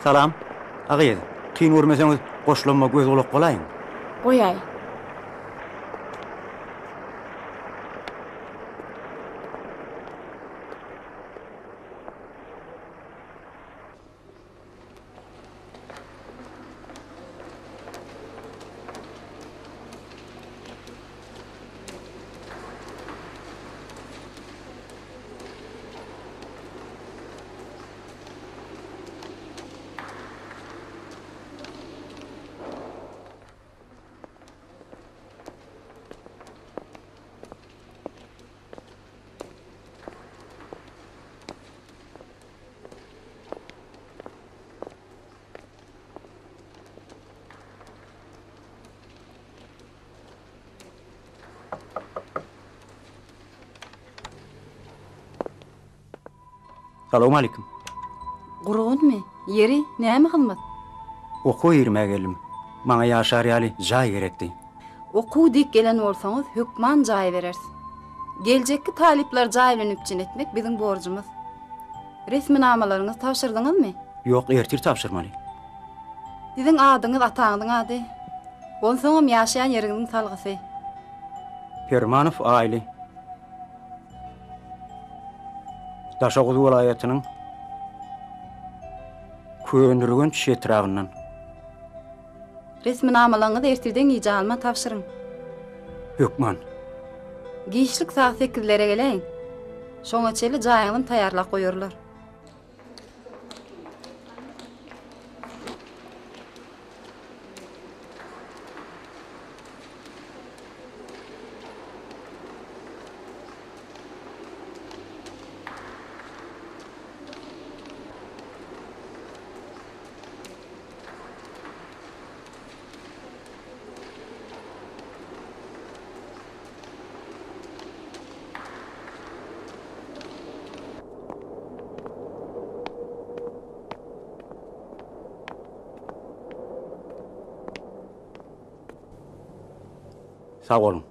Salam. A gyz, kyn görmeseňiz, goşulanma göz-gulak bolaýyň. Goýaý. Salowmalikim. Gurgunmy? Ýeri, näme hyzmat? Okuwa girmäge geldim. Maňa ýaşar ýaly jaý gerekdi. Okuw diýip gelen bolsaňyz, hökman jaý bereris. Geljekki talyplary jaý bilen üpjün etmek biziň borjumyz. Resminamalaryňyzy tabşyrdyňyzmy? Ýok, ertir tabşyrmaly. Siziň adyňyz, ataňyzyň ady? Onsoňam ýaşaýan ýeriňiziň salgysy. Permanow Aýly. Daşoguz welaýatynyň Köneürgenç etrabyndan. Resminamalaryňyzy ertirden gijä alman tabşyryň. Hökman. Giçlik sagat sekizlere geläýiň. Şoňa çenli jaýyňyzam taýýarlap goýarlar. Sag boluň.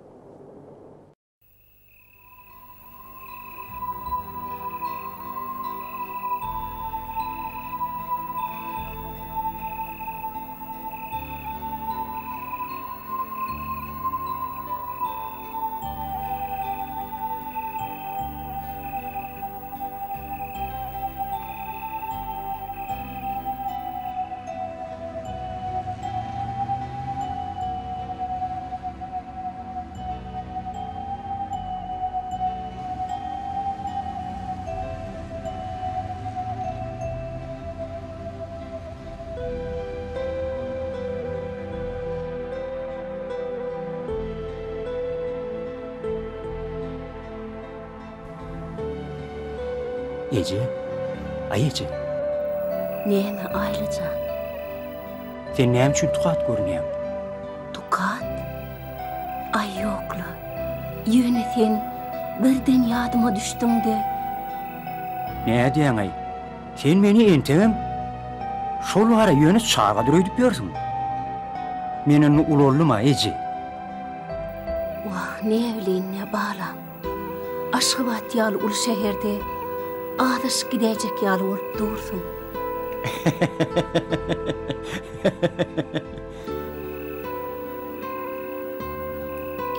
Eje, aý eje. Näme, Aýly jan? Sen näme üçin tukat görünýäň? Tukat? Aý ýok-la. Ýöne sen birden ýadyma düşdüň-de. Nädýäň-aý? Sen meni entegem şol gara ýöne çagadyr öýdüp ýörsüň. Men indi ulaldym-a, eje. Wah, näbileýin-dä, balam. Aşgabat ýaly uly şäherde azaşyp gidäýjek ýaly bolup dursuň.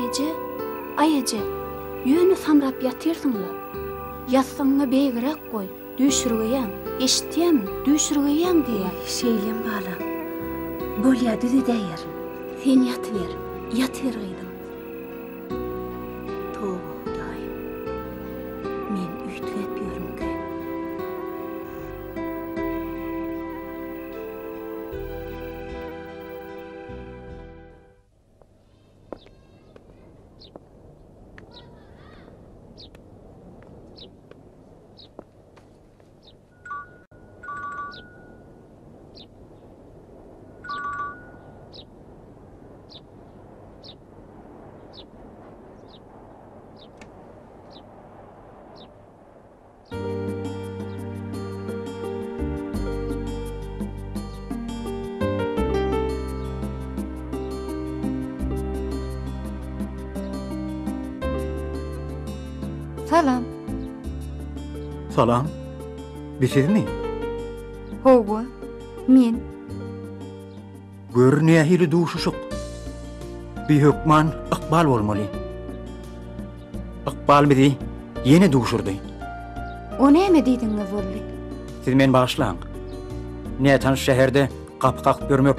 Eje, aý eje, ýöne samrap ýatyrsyň-la. Ýassygyňy beýigräk goý, düýşürgeýäň. Eşitýämiň, düýşürgeýäň diýýän. Şeýlem balam. Bolýa, düzedäýerin. Sen ýatyber, ýatyber gyzym. Toba Hudaýym. Men üýtgäp ýörmükäm? Salam. Salam. Bi sizmi? Hawa. Men. Gör nähili duşuşyk. Bi hökman ykbal bolmaly. Ykbal bizi ýene duşurdy. O näme diýdigiňiz boldy? Siz meni bagyşlaň. Nätanyş şäherde gapy kakyp ýörmek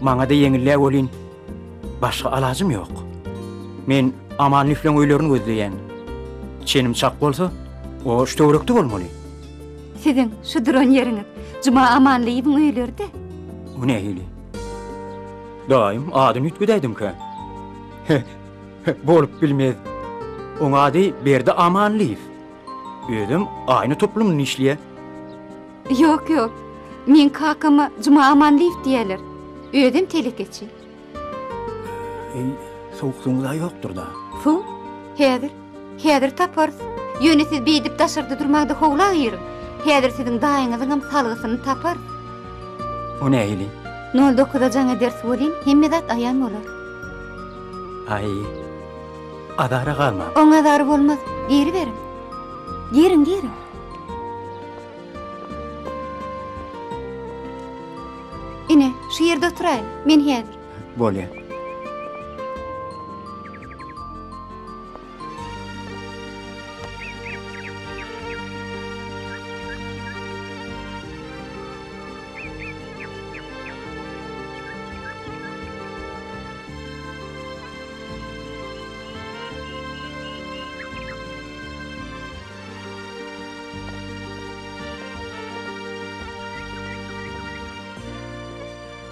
maňa-da ýeňil-dä welin, başga alajym ýok. Men Aman nüfleň öýlerini gözleýän. Çenim çak bolsa, o şu töwerekde bolmaly. Siziň şu duran ýeriňiz Juma Amanlyýewiň öýleri-dä. O nähili? Daýym adyny üýtgedäýdimkä? Bolup bilmez. Oň ady Berdi Amanlyýew. Özem aýna toplumynda işleýär. Ýok, ýok. Meň kakama Juma Amanlyýew diýýärler. Özem telekeçi. Eý, sowuk suwuňyz-a ýokdur-da. Suw? Häzir. Häzir taparys. Ýöne siz beýdip daşarda durmaňda howla giriň. Häzir siziň daýyňyzyňam salgysyny taparys. O nähili? Nol dokuza jaň ederis welin, hemme zat aýan bolar. Aý, azara galmaň. Oň azary bolmaz. Giriberiň. Giriň, giriň. Ine, şu ýerde oturaýyn. Men häzir. Bolýar.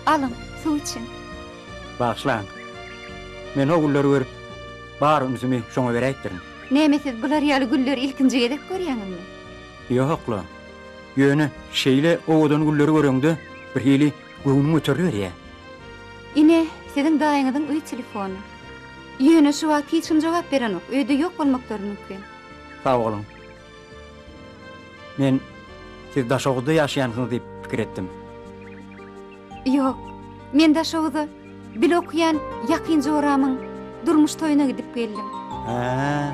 Alyň, suw içiň. Bagyşlaň. Men o gülleri görüp, bar ünsümi şoňa beräýipdirin. Näme siz bular ýaly gülleri ilkinji gezek görýäňizmi? Ýok-la. Ýöne şeýle owadan gülleri göreňde birhili göwnüň göteriliberýär. Ine, siziň daýyňyzyň öý telefony. Ýöne şu wagt hiç kim jogap berenok, öýde ýok bolmaklary mümkin. Sag boluň. Men siz Daşoguzda ýaşaýansyňyz diýip pikir etdim. Ýok, men Daşoguza bile okaýan ýakyn joramyň durmuş toýuna gidip geldim. Hä.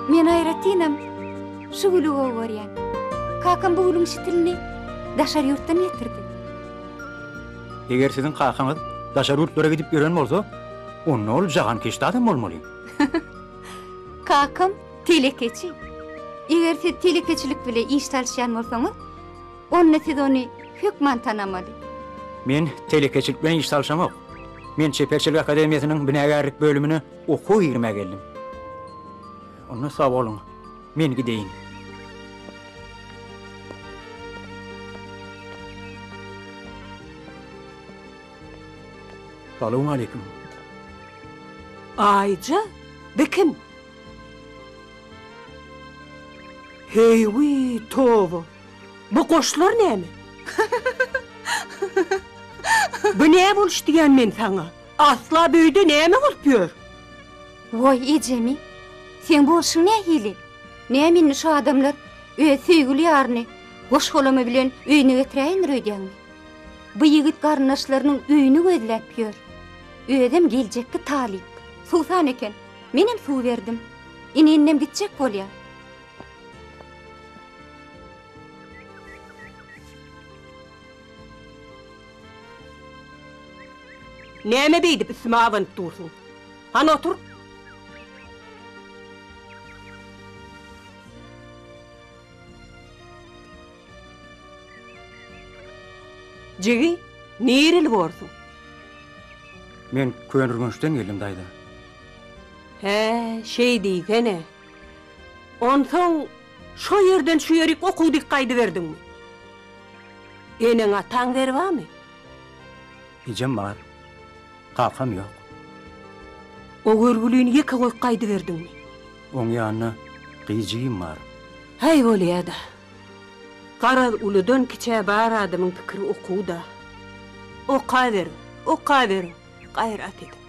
Men aýratynam şu güli gowy görýän. Kakam bu gülüň şitilini daşary ýurtdan getirdi. Eger siziň kakaňyz daşary ýurtlara gidip ýören bolsa, onda ol jahankeşde adam bolmaly. Kakam telekeçi. Eger siz telekeçilik bile iş salyşýan bolsaňyz, Onda siz ony hökman tanamaly. Men telekeçilik bilen iş salyşamok. Men Çeperçilik akademiýasynyň binagärlik bölümine okuwa girmäge geldim. Onda sag boluň, men gideýin. Salowmaleýkim. Aýja, bi kim? Heý-wiý, toba! Bu goşlar näme? Bu nä boluş diýýän men saňa? Asla bu öýde näme bolup ýör? Waý, ejemi, seň bolşuň nähili? Näme indi şu adamlar öz söýgüli ýaryny goş-golamy bilen öýüne getiräýendir öýdýäňmi? Bu ýigit garyndaşlarynyň öýüni gözläp ýör. Özem geljekki talyp. Suwsan eken. Menem suw berdim. Ine indem gitjek bolýar. Näme beýdip üstüme abanyp dursuň? Hany otur. Jigi, nireli borsuň? Men Köneürgençden geldim, daýza. Hä, şeý diýsene. Onsoň şo ýerden şu ýerik okuw dik gaýdyberdiňmi? Eneň-ataň zerwamy? Ejem bar, kakam ýok. O görgülini ýeke goýup gaýdyberdiňmi? Oň ýanynda gyz jigim bar. Häý bolýa-da. Garaz uludan kiçä bar adamyň pikiri okuwda. Okaberiň, okaberiň, gaýrat ediň.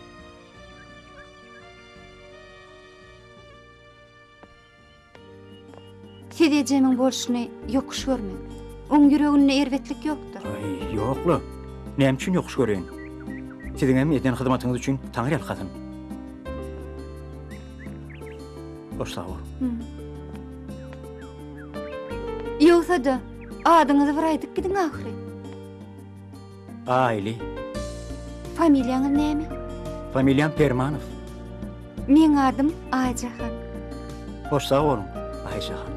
Siz ejemiň bolşuny ýokuş görmäň. Oň ýüreginde erbetlik ýokdur. Aý, ýok-la. Näme üçin ýokuş göreýin? Siziňem eden hyzmatyňyz üçin Taňryýalkasyn. Hoş sag bol. Ýogsa-da, adyňyzy bir aýdyp gidiň ahyry. Aýly. Familiýaňyz näme? Familiýam Permanow. Meň adym Aýjahan. Hoş sag boluň, Aýjahan.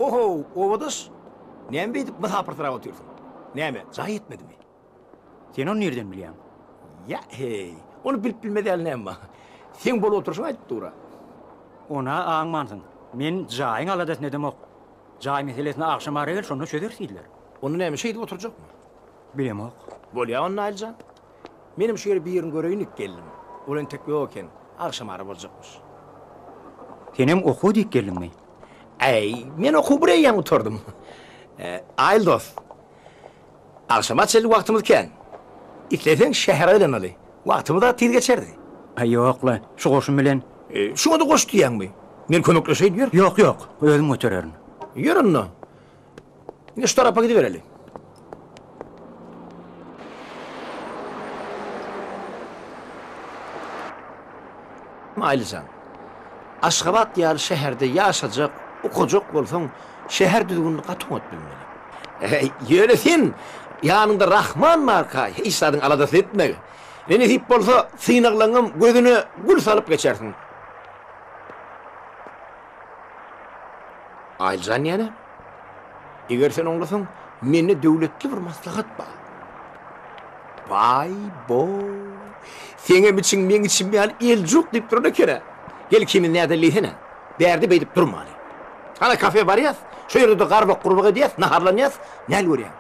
Ohow, obadaş! Näme beýdip mysapyrsyrap otyrsyň? Näme, jaý ýetmedimi? Sen ony nirden bilýäň? Ýa, heý, ony bilip bilmez ýaly näme bar? Seň bolup oturyşyň aýdyp dur-a. On-a aňmansyň. Men jaýyň aladasyny edemok. Jaý meselesini agşamara gel, şonda çözeris diýdiler. Onda näme, şeýdip oturjakmy? Bilemok. Bolýa onda Aýlyjan. Menem şu ýere birini göreýin diýip geldim. Ol entek ýok eken. Agşamara boljakmyş. Senem okuwa diýip geldiňmi? Äý, men okuwy bir eýýäm gutardym. Aýyl dost. Agşama çenli wagtymyz kän. Isleseň şähere aýlanaly. Wagtymyz-a tiz geçerdi. Aý, ýok-la, şu goşun bilen. Şuňa-da goş diýýäňmi? Men kömekleşeýin, ýör. Ýok, ýok, özüm götererin. Ýör onda. Indi şu tarapa gidibereli. Aýlyjan, Aşgabat ýaly şäherde ýaşajak, okajak bolsaň, şäher düzgünini gaty oňat bilmeli. Ýöne sen ýanyňda Rahman barka hiç zadyň aladasyny etme. Ne nesip bolsa, synaglaňňam gözüne gül salyp geçersiň. Aýlyjan ýene, Eger sen oňlasaň, mende döwletli bir maslahat bar. Baý-bo! Seňem içiň meň içim ýaly eljuk diýip duran eken-ä. Gel ikimiz nädeli diýsene. Bärde beýdip durmaly. Hana kafe barýas, şo ýerde-de garbak-gurbak edýäs, naharlanýas, näl görýäň?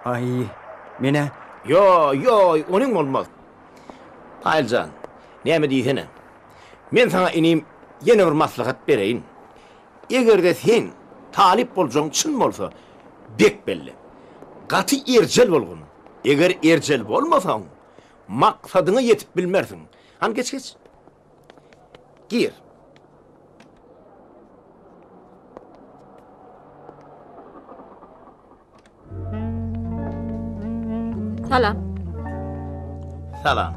Aý, men-ä. Ýo, ýo, onyň bolmaz. Aýlyjan, näme diýsene. Men saňa inim ýene bir maslahat bereýin. Eger-de sen talyp boljagyň çyn bolsa, bek belle. Gaty erjel bolgun. Eger erjel bolmasaň, maksadyňa ýetip bilmersiň. Hany geç geç. Gir. Salam. Salam.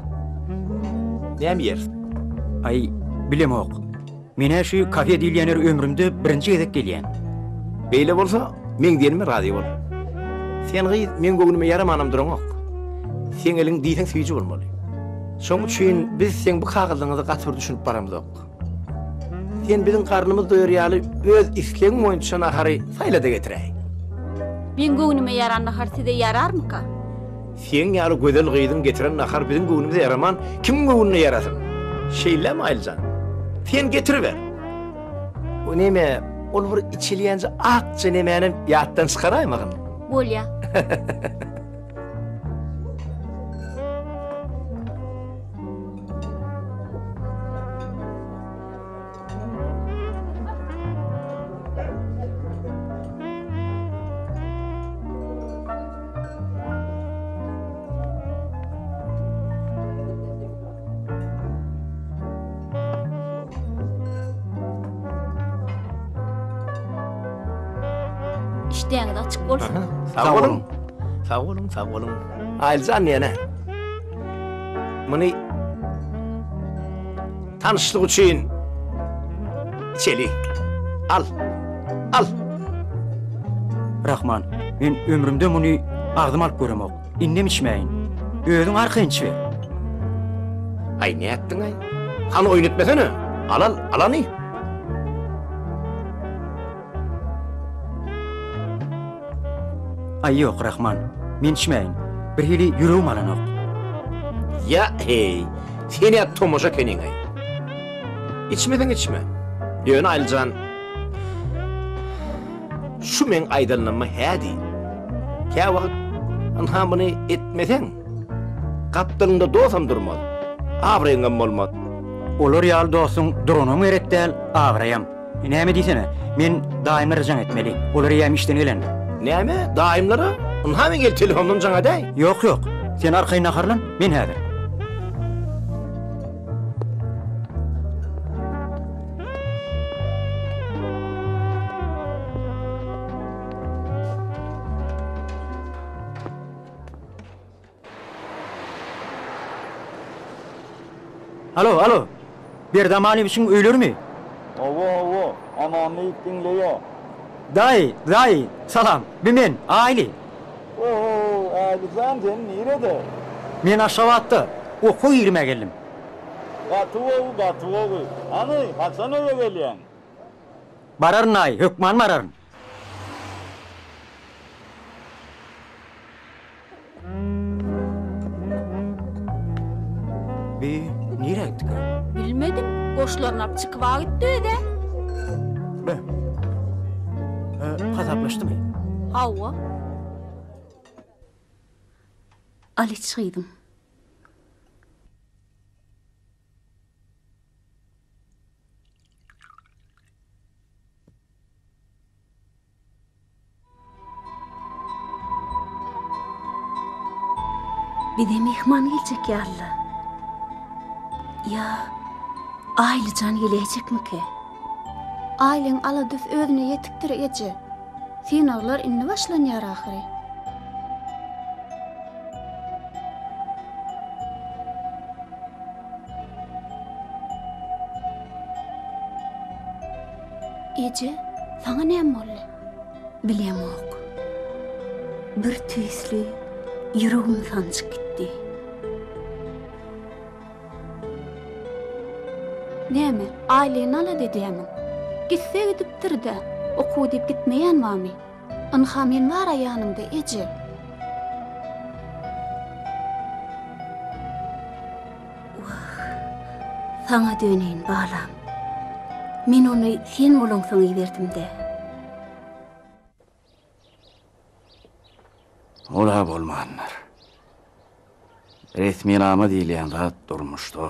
Näme iýeris? Aý, bilemok. Men-ä şu kafe diýilýän ýere ömrümde birinji gezek gelýän. Beýle bolsa, meň diýenime razy bol. Sen gyz, meň göwnüme ýaramanam duraňok. Seň eliň diýseň süýji bolmaly. Şoň üçin biz seň bu kagyzlaryňyza gaty bir düşünip baramzok. Sen biziň garnymyz doýar ýaly öz islegiň boýunça nahary saýla-da getiräý. Meň göwnüme ýaran nahar size ýararmyka? Seň ýaly gözel gyzyň getiren nahar biziň göwnümize ýaraman, kimiň göwnüne ýarasyn? Şeýlemi, Aýlyjan? Sen getiriber. O neme, ol bir içilýänje akja nemänem ýatdan çykaraýmagyn. Bolýa. Işdäňiz açyk bolsun. Sag boluň. Sag boluň, sag boluň. Aýlyjan ýene. Muny tanyşlyk üçin içeli. Al. Al. Rahman, men ömrümde muny agzyma alyp göremok. Indem içmäýin. Özüň arkaýyn içiber. Aý, nätdiň-aý? Hany oýun etmesene. Al, al, al hany. Aý ýok, Rahman, men içmäýin. Birhili ýüregim alanok. Ýa, heý, sen-ä tomaşa ekeniň-aý. Içmeseň içme. Ýöne Aýlyjan, şu meň aýdanlaryma hä diý. Käwagt ynha muny etmeseň, gapdalyňda dosam durmaz, abraýyňam bolmaz. Olar ýaly dostuň duranam gerek däl, abraýam. Näme diýsene, men daýymlara jaň etmeli. Olar eýýäm işden gelendir. Näme, daýymlara? Ynha men gelip telefondan jaň edäý. Ýok, ýok. Sen arkaýyn naharlan, men häzir. Alo, alo. Berdi Amanyýewiçiň öýlerimi? Hawa, hawa. Amanlyýew diňleýär. Daýy, daýy, salam. Bi men, Aýly. O-ho, Aýly jan, sen nirede? Men Aşgabatda, okuwa girmäge geldim. Gaty gowy, gaty gowy. Hany, haçan öýe gelýäň? Bararyn, daýy, hökman bararyn. Bi nirä gitdikä? Bilmedim, goşlaryny alyp çykyba gitdi öz-ä. Be. Hasaplaşdymy? Hawa. Al iç gyzym. Bize myhman geljek ýaly-la. Ýa Aýlyjan geläýjekmikä? Aýlyň aladasy özüne ýetikdir, eje. Synaglar indi başlanýar ahyry. Eje, saňa näme boldy? Bilemok. Bir tüýsli ýüregim sanjyp gitdi. Näme, Aýlyny alada edýämiň? Gitse gidipdir-dä, okuw diýip gitmeýän barmy? Ynha men bar-a ýanyňda, eje. Wah, saňa döneýin, balam. Men ony sen bolaňsoň iberdim-dä. Ol-a bolmandyr. Resminama diýilýän zat durmuşda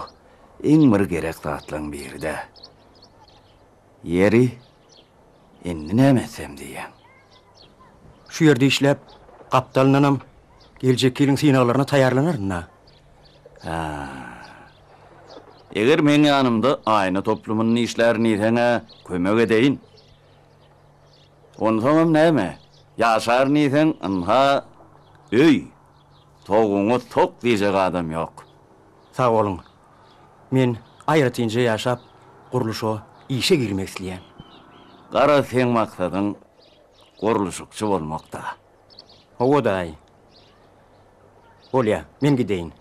iň bir gerek zatlaryň biri-dä. Ýeri, indi näme etsem diýýäň? Şu ýerde işläp, gapdalyndanam geljekki ýylyň synaglaryna taýýarlanaryn-da. Hä. Eger meň ýanymda aýna toplumynda işlärin diýseň-ä, kömek edeýin. Onsoňam näme, ýaşaryn diýseň, ynha, öý. Toguňa tok diýjek adam ýok. Sag boluň. Men aýratynja ýaşap, gurluşyga işe girmek isleýän. Garaz seň maksadyň gurluşykçy bolmak-da. Hawa daýy. Bolýa, men gideýin.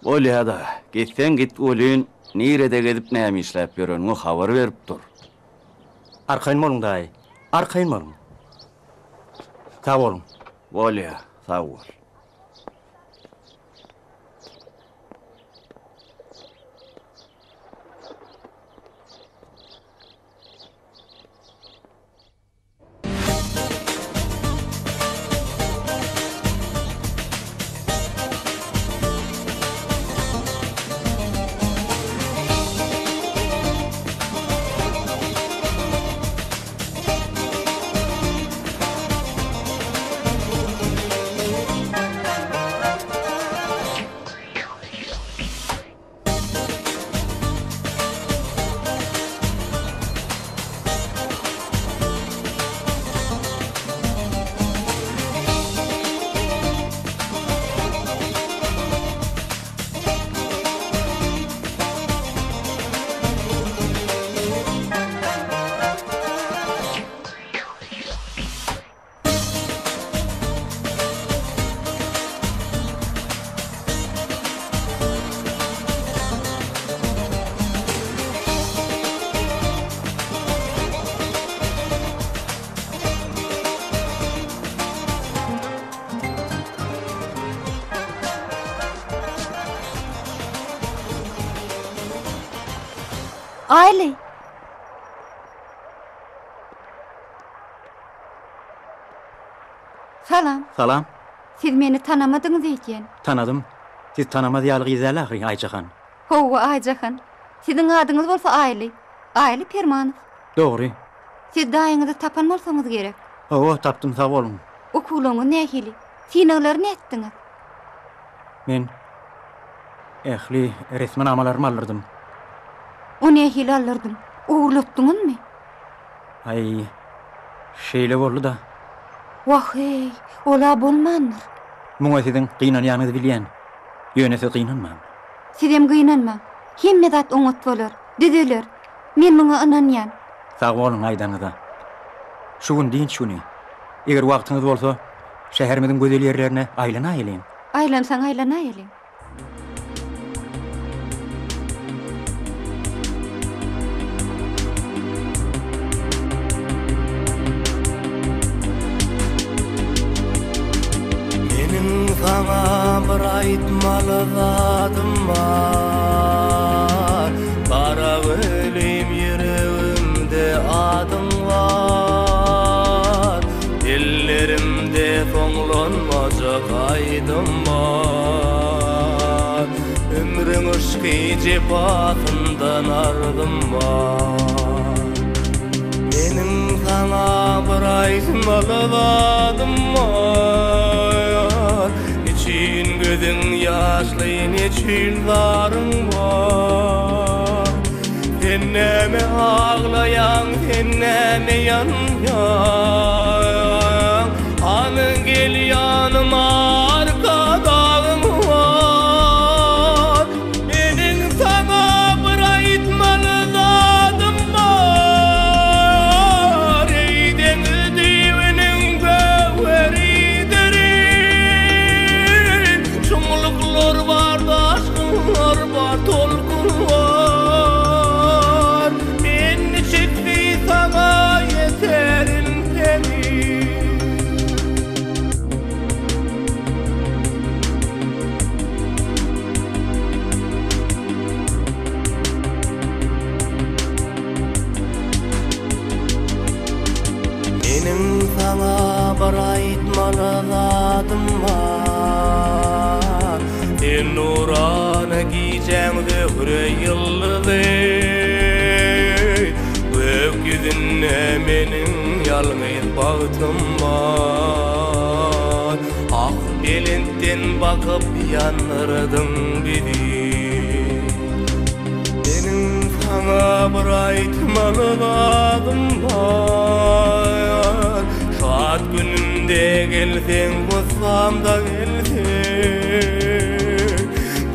Bolýa-da, gitseň git welin, nirede gezip näme işläp ýöreniňi habar berip dur. Arkaýyn boluň daýy, arkaýyn boluň. Sag boluň. Bolýa, sag bol. Aýly! Salam. Salam. Siz meni tanamadyňyz öýdýän. Tanadym. Siz tanamaz ýaly gyz däl ahyry, Aýjahan. Hawa, Aýjahan. Siziň adyňyz bolsa Aýly. Aýly Permanow. Dogry. Siz daýyňyzy tapan bolsaňyz gerek. Hawa, tapdym, sag boluň. Okuwlaryňyz nähili? Synaglary nätdiňiz? Men ähli resminamalarymy aldyrdym. O nähili aldyrdyň? Ogurlatdyňyzmy? Aý, şeýle boldy-da. Wah-eý, ol-a bolmandyr. Muňa siziň gynanýanyňyzy bilýän. Ýöne siz gynanmaň. Sizem gynanmaň. Hemme zat oňat bolar, düzeler. Men muňa ynanýan. Sag boluň aýdanyňyza. Şu gün dynç güni. Eger wagtyňyz bolsa, şäherimiziň gözel ýerlerine aýlanaýalyň. Aýlansaň aýlanaýalyň. Meniň saňa bir aýtmaly zadym bar Gara gülüm ýüregimde adyň bar Dillerimde soňlanmajak aýdym bar Ömrüň yşky jepasyndan ardym bar Meniň saňa bir aýtmaly zadym bar Neçün gözüň ýaşly, neçün zaryň bar Sen näme aglaýaň, sen näme ýanýaň Hany gel ýanyma arkadagyň bar Meniň saňa bir aýtmaly zadym bar Eý deňiz düýbüniň göwheridir Çuňluklar bar, daşgynlar bar, tolkunlar Men niçiksi saňa ýeterin peri. Meniň saňa bir aýtmaly zadym bar Sen nurana gijäň zöhre ýyldyzy Gök ýüzünde meniň ýalňyz bagtym bar Ah belentden bakyp ýandyrdyň bizi Meniň saňa bir aýtmaly zadym bar Şat günümde gelseň, gussamda gelseň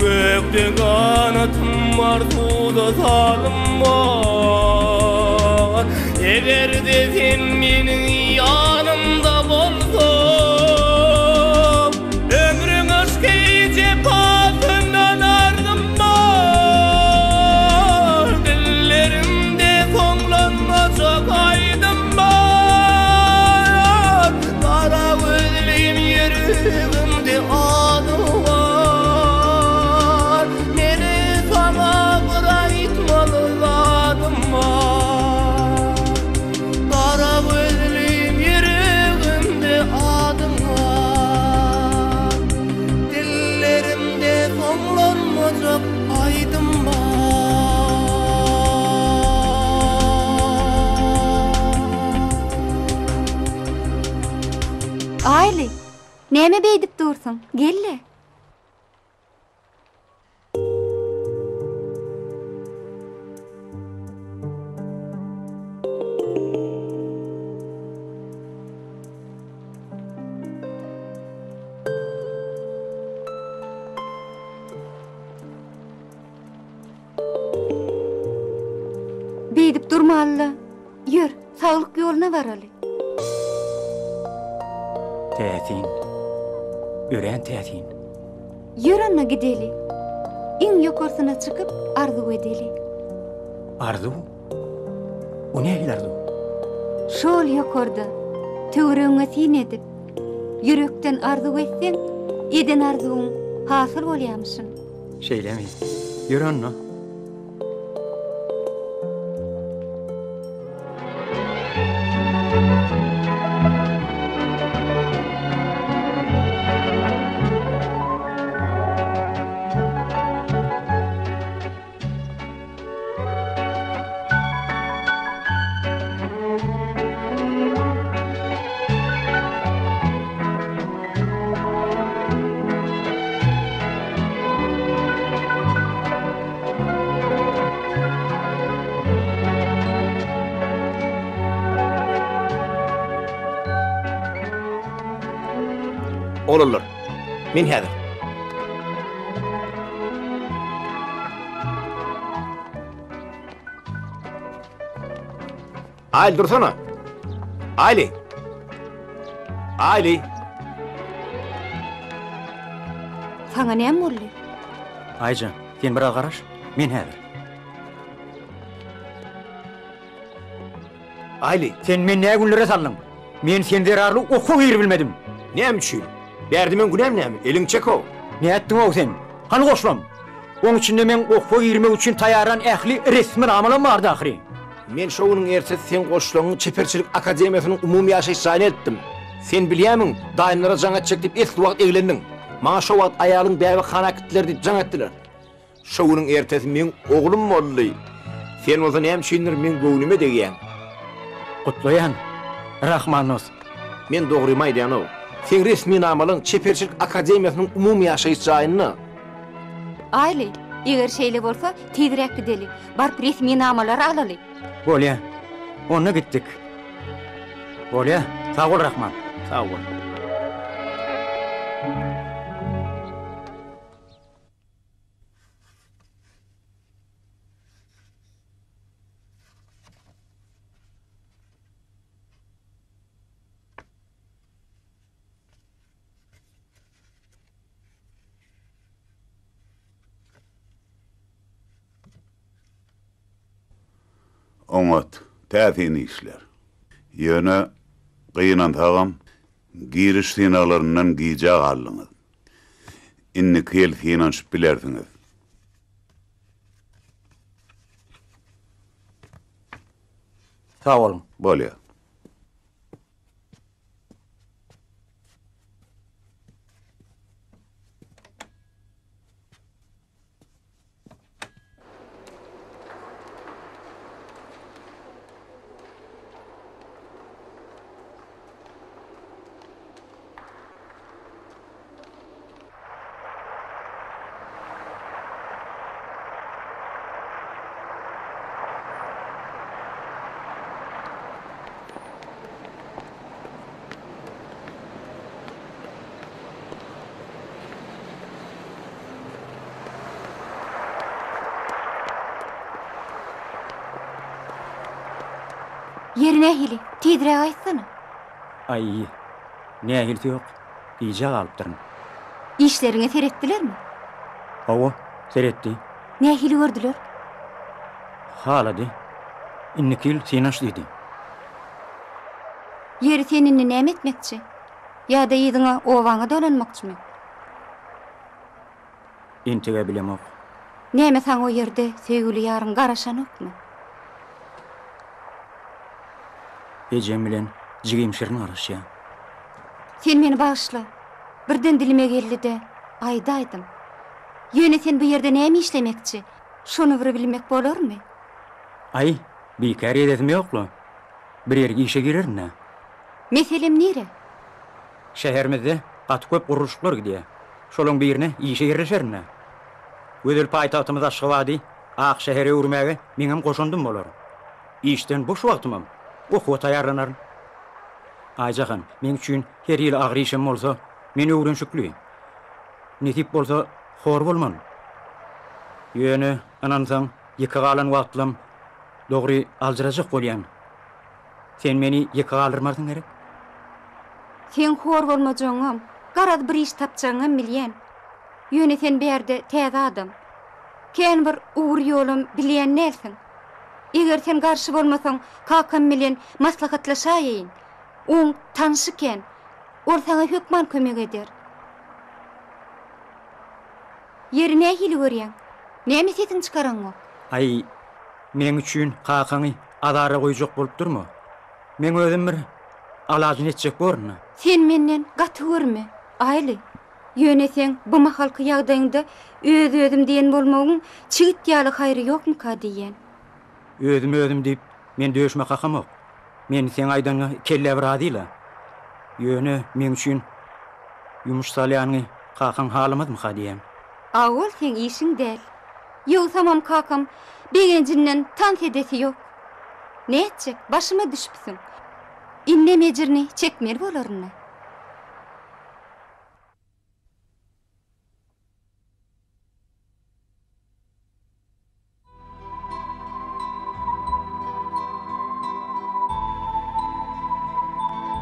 Gökde ganatym bar, suwda salym bar Eger-de sen meniň ýanymda bolsaň Ömrüň yşky jepasyndan ardym bar, Dillerimde soňlanmajak aýdym bar. Gara gözlim ýüregimde adyň bar, Meni saňa bir aýtmaly zadym bar. Gara gözlim ýüregimde adyň bar Dillerimde soňlanmajak aýdym bar. Aýly, näme beýdip dursuň? Gel-le. Beýdip durmaly-la. Ýör, saglyk ýoluna baraly. Täsin. Örän täsin. Ýör onda gideli. Iň ýokarsyna çykyp arzuw edeli. Arzuw? O nähili arzuw? Şol ýokarda, töweregiňe syn edip, ýürekden arzuw etseň, eden arzuwyň hasyl bolýamyşyn. Şeýlemi? Ýör onda. Oglanlar, men häzir. Aýly dursana. Aýly. Aýly. Saňa näme boldy? Aýjan, sen biraz garaş, men häzir. Aýly. Sen meni nä günlere saldyň? Men sen zerarly okuwa giribilmedim. Näme üçin? Bärde meň günäm näme? Eliňi çek-ow. Nätdiň-ow sen? Hany goşlam? Oň içinde meň okuwa girmek üçin taýýarlan ähli resminamalam bardy ahyry. Men şo günüň ertesi seň goşlaňy Çeperçilik akademiýasynyň umumy ýaşaýyş jaýyna eltdim. Sen bilýärmiň, daýymlara jaň etjek diýip esli wagt eglendiň. Maňa şo wagt aýalyň bäbekhana äkitdiler diýip jaň etdiler. Şo günüň ertesi meň oglum boldy. Sen bolsa näme üçindir meň göwnüme degýäň. Gutlaýan, Rahman dos. Men dogrymy aýdýan-ow. Seň resminamalaň Çeperçilik akademiýasynyň umumy ýaşaýyş jaýynda. Aýly, eger şeýle bolsa, tizräk gideli. Baryp resminamalary alaly. Bolýa. Onda gitdik. Bolýa. Sag bol, Rahman. Sag bol. Oňat, täsin işler. Ýöne, gynansagam, giriş synaglaryndan gijä galdyňyz. Indiki ýyl synanyşyp bilersiňiz. Sag boluň. Bolýar. Ýeri nähili? Tizräk aýtsana. Aý, nähilisi ýok. Gijä galypdyryn. Işleriňe seretdilermi? Hawa, seretdi. Nähili gördüler? Halady. Indiki ýyl synaş diýdi. Ýeri sen indi näme etmekçi? Ýa-da yzyňa obaňa dolanmakçymy? Entegä bilemok. Näme saňa o ýerde söýgüli ýaryň garaşanokmy? Ejem bilen jigim Şirin garaşýa. Sen meni bagyşla. Birden dilime geldi-de, aýdaýdym. Ýöne sen bu ýerde näme işlemekçi? Şony bir bilmek bolarmy? Aý, bikär edesim ýok-la. Bir ýerik işe girerin-dä. Meselem nire? Şäherimizde gaty köp gurluşyklar gidýär. Şolaň birine işe ýerleşerin-dä. Gözel paýtagtymyz Aşgabady ak şähere öwürmäge meňem goşandym bolar. Işden boş wagtymam okuwa taýýarlanaryn. Aýjahan, meň üçin her hili agyr işem bolsa, men öwrenşikli. Nesip bolsa, hor bolman. Ýöne, ynansaň, ýeke galan wagtlam dogry aljyrajak bolýan. Sen meni ýeke galdyrmarsyň gerek? Seň hor bolmajagyňam, garaz bir iş tapjagyňam bilýän. Ýöne sen bärde täze adam. Kän bir ugur-ýolam bilýän dälsiň. Eger sen garşy bolmasaň, kakam bilen maslahatlaşaýaýyn. Oň tanşy kän. Ol saňa hökman kömek eder. Ýeri nähili görýäň? Näme sesiňi çykaraňok? Aý, meň üçin kakaňy azara goýjak bolup durma. Meň özüm bir alajyny etjek borun-a. Sen menden gaty görme, Aýly. Ýöne seň bu mahalky ýagdaýyňda öz-özüm diýen bolmagyň çigit ýaly haýry ýokmuka diýýän. Özüm-özüm diýip, men döşüme kakamok. Men seň aýdanyňa kelle bir razy-la. Ýöne meň üçin ýumuş salýanyňy kakaň halamazmyka diýýän. A ol seň işiň däl. Ýogsamam kakam begenjinden tans edesi ýok. Nätjek, başyma düşüpsiň. Indem ejirini çekmeli bolaryn-da.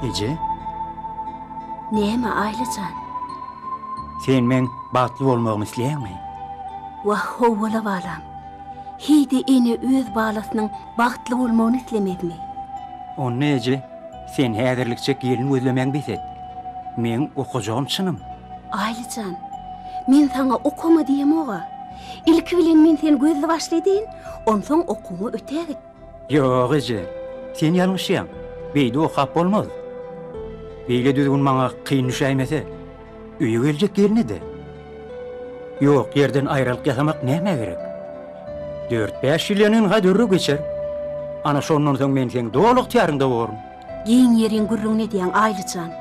Eje? Näme, Aýly jan? Sen meň bagtly bolmagymy isleýäňmi? Wah, howwala balam. Heý-de ene öz balasynyň bagtly bolmagyny islemezmi? Onda eje, sen häzirlikçe gelin gözlemäňi bes et. Meň okajagym çynym. Aýly jan, men saňa okama diýemog-a. Ilki bilen men seni gözli-başly edeýin, onsoň okuwyňa ötägit. Ýok, eje, sen ýalňyşýaň. Beýdip okap bolmaz. Beýle düzgün maňa kyn düşäýmese, öýe geljek gelne-de. Ýok ýerden aýralyk ýasamak nämä gerek? Dört-bäş ýyl ýanynha derrew geçer. Ana şondan soň men seň doly ygtyýaryňda borun. Giň ýeriň gürrüňini edýäň, Aýly jan.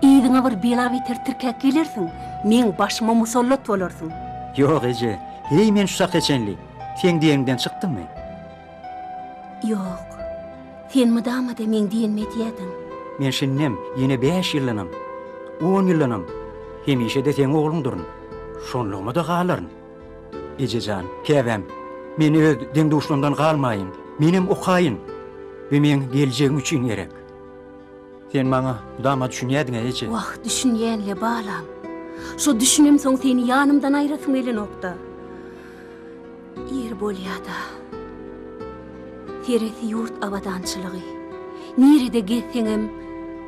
Yzyňa bir bela-beter tirkäp gelersiň, meň başyma musallat bolarsyň. Ýok, eje, heý men şu çaka çenli seň diýeniňden çykdymmy? Ýok. Sen mydama-da meň diýenimi edýädiň. Men şindem, ýene bäş ýyldanam, on ýyldanam hemişe-de seň ogluňdyryn. Şonlugyma-da galaryn. Eje jan, käbäm, men öz deň-duşlarymdan galmaýyn. Menem okaýyn. Bu meň geljegim üçin gerek. Sen maňa mydama düşünýädiň-ä, eje. Wah, düşünýän-le, balam. Şo düşünemsoň seni ýanymdan aýrasym gelenok-da. Ýeri bolýa-da. Seresi ýurt abadançylygy. Nirede gezseňem,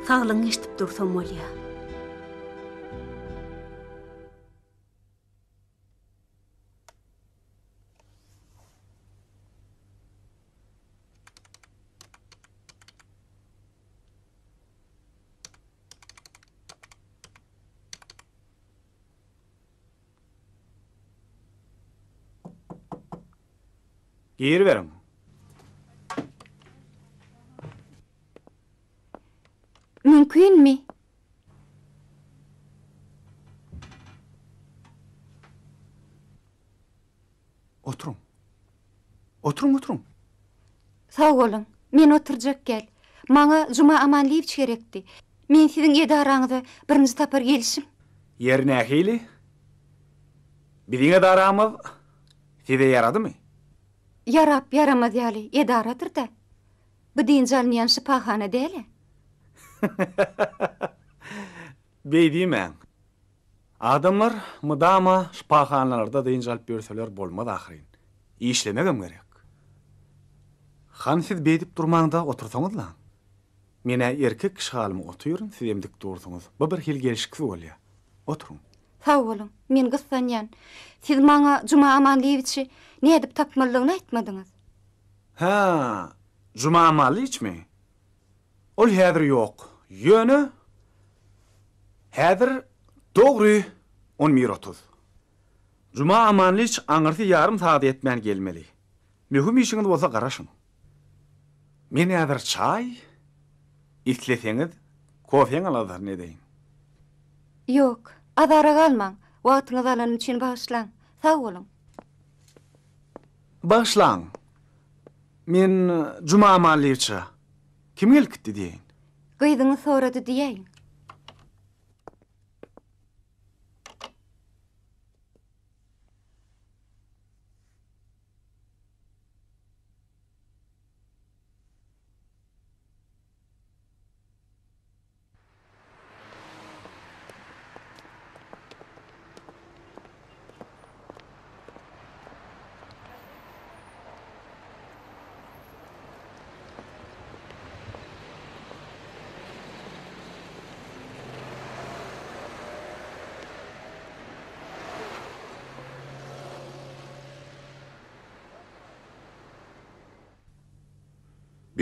saglygyňy eşidip dursam bolýa. Giriberiň. Mümkinmi? Oturyň. Oturyň, oturyň. Sag boluň. Men oturjak gel. Maňa Juma Amanlyýewiç gerekdi. Men siziň edaraňyza birinji sapar gelişim. Ýeri nähili? Biziň edaramyz size ýaradymy? Ýarap ýaramaz ýaly edaradyr-da. Bu dynç alynýan şypahana däl-ä. Beý diýmäň. Adamlar mydama şypahanalarda dynç alyp ýörseler bolmaz ahyryn. Işlemegem gerek. Hany siz beýdip durmaň-da otursaňyzlaň. Men-ä erkek kişi halyma otyryn, sizem dik dursuňyz. Bu birhili gelşiksiz bolýa. Oturyň. Sag boluň, men gyssanýan. Siz maňa Juma Amanlyýewiçi nädip tapmalydygyny aýtmadyňyz. Hä, Juma Amanlyýewiçmi? Ol häzir ýok. Ýöne, häzir dogry on bir 30. Juma Amanlyç aňyrsy ýarym sagada ýetmän gelmeli. Möhüm işiňiz bolsa garaşyň. Men häzir çaý, isleseňiz, kofeň aladasyny edeýin. Ýok, azara galmaň. Wagtyňyzy alanym üçin bagyşlaň. Sag boluň. Bagyşlaň. Men Juma Amanlyýewiçe kim gelip gitdi diýeýin. Gyzyňyz sorady diýäýiň.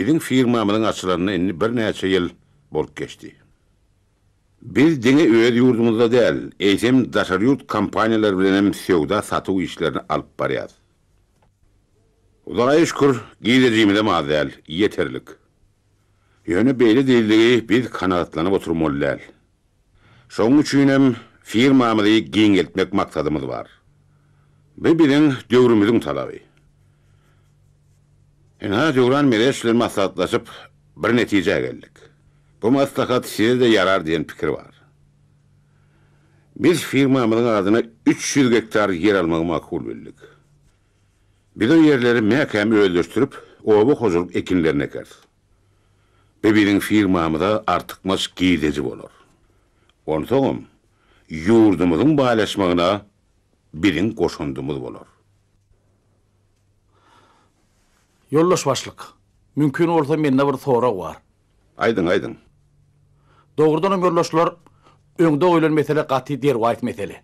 Biziň firmamyzyň açylanyna indi birnäçe ýyl bolup geçdi. Biz diňe öz ýurdumyzda däl, eýsem daşary ýurt kompaniýalary bilen hem söwda-satuw işlerini alyp barýarys. Hudaýa şükür, girdejimizem az däl, ýeterlik. Ýöne beýle diýildigi biz kanagatlanyp oturmaly däl. Şonuň üçinem firmamyzy giňeltmek maksadymyz bar. Bu biziň döwrümiziň talaby. Ynha, Döwran Mereş bilen maslahatlaşyp, bir netijä geldik. Bu maslahat size-de ýarar diýen pikir bar. Biz firmamyzyň adyna 300 gektar ýer almagy makul bildik. Biz o ýerleri mäkäm özleşdirip, oba hojalyk ekinlerini ekeris. Bu biziň firmamyza artykmaç girdeji bolar. Onsoňam, ýurdumyzyň baýlaşmagyna biziň goşandymyz bolar. Ýoldaş başlyk, mümkin bolsa mende bir sorag bar. Aýdyň, aýdyň. Dogrudanam ýoldaşlar, öňde goýlan mesele gaty derwaýys mesele.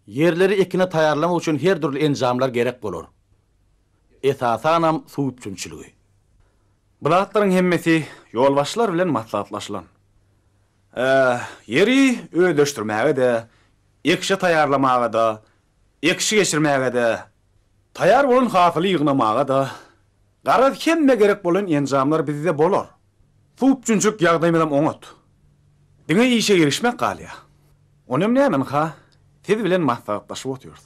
Ýerleri ekine taýýarlamak üçin her dürli enjamlar gerek bolar. Esasanam suw üpjünçiligi. Bu zatlaryň hemmesi ýolbaşçylar bilen maslahatlaşylan. Ýeri özleşdirmäge-de, ekişe taýýarlamaga-da, ekişi geçirmäge-de, taýýar bolan hasyly ýygnamaga-da, garaz hemme gerek bolan enjamlar bizde bolar. Suw üpjünçilik ýagdaýymyzam oňat. Diňe işe girişmek galýar. Onam näme ynha, siz bilen maslahatlaşyp otyrys.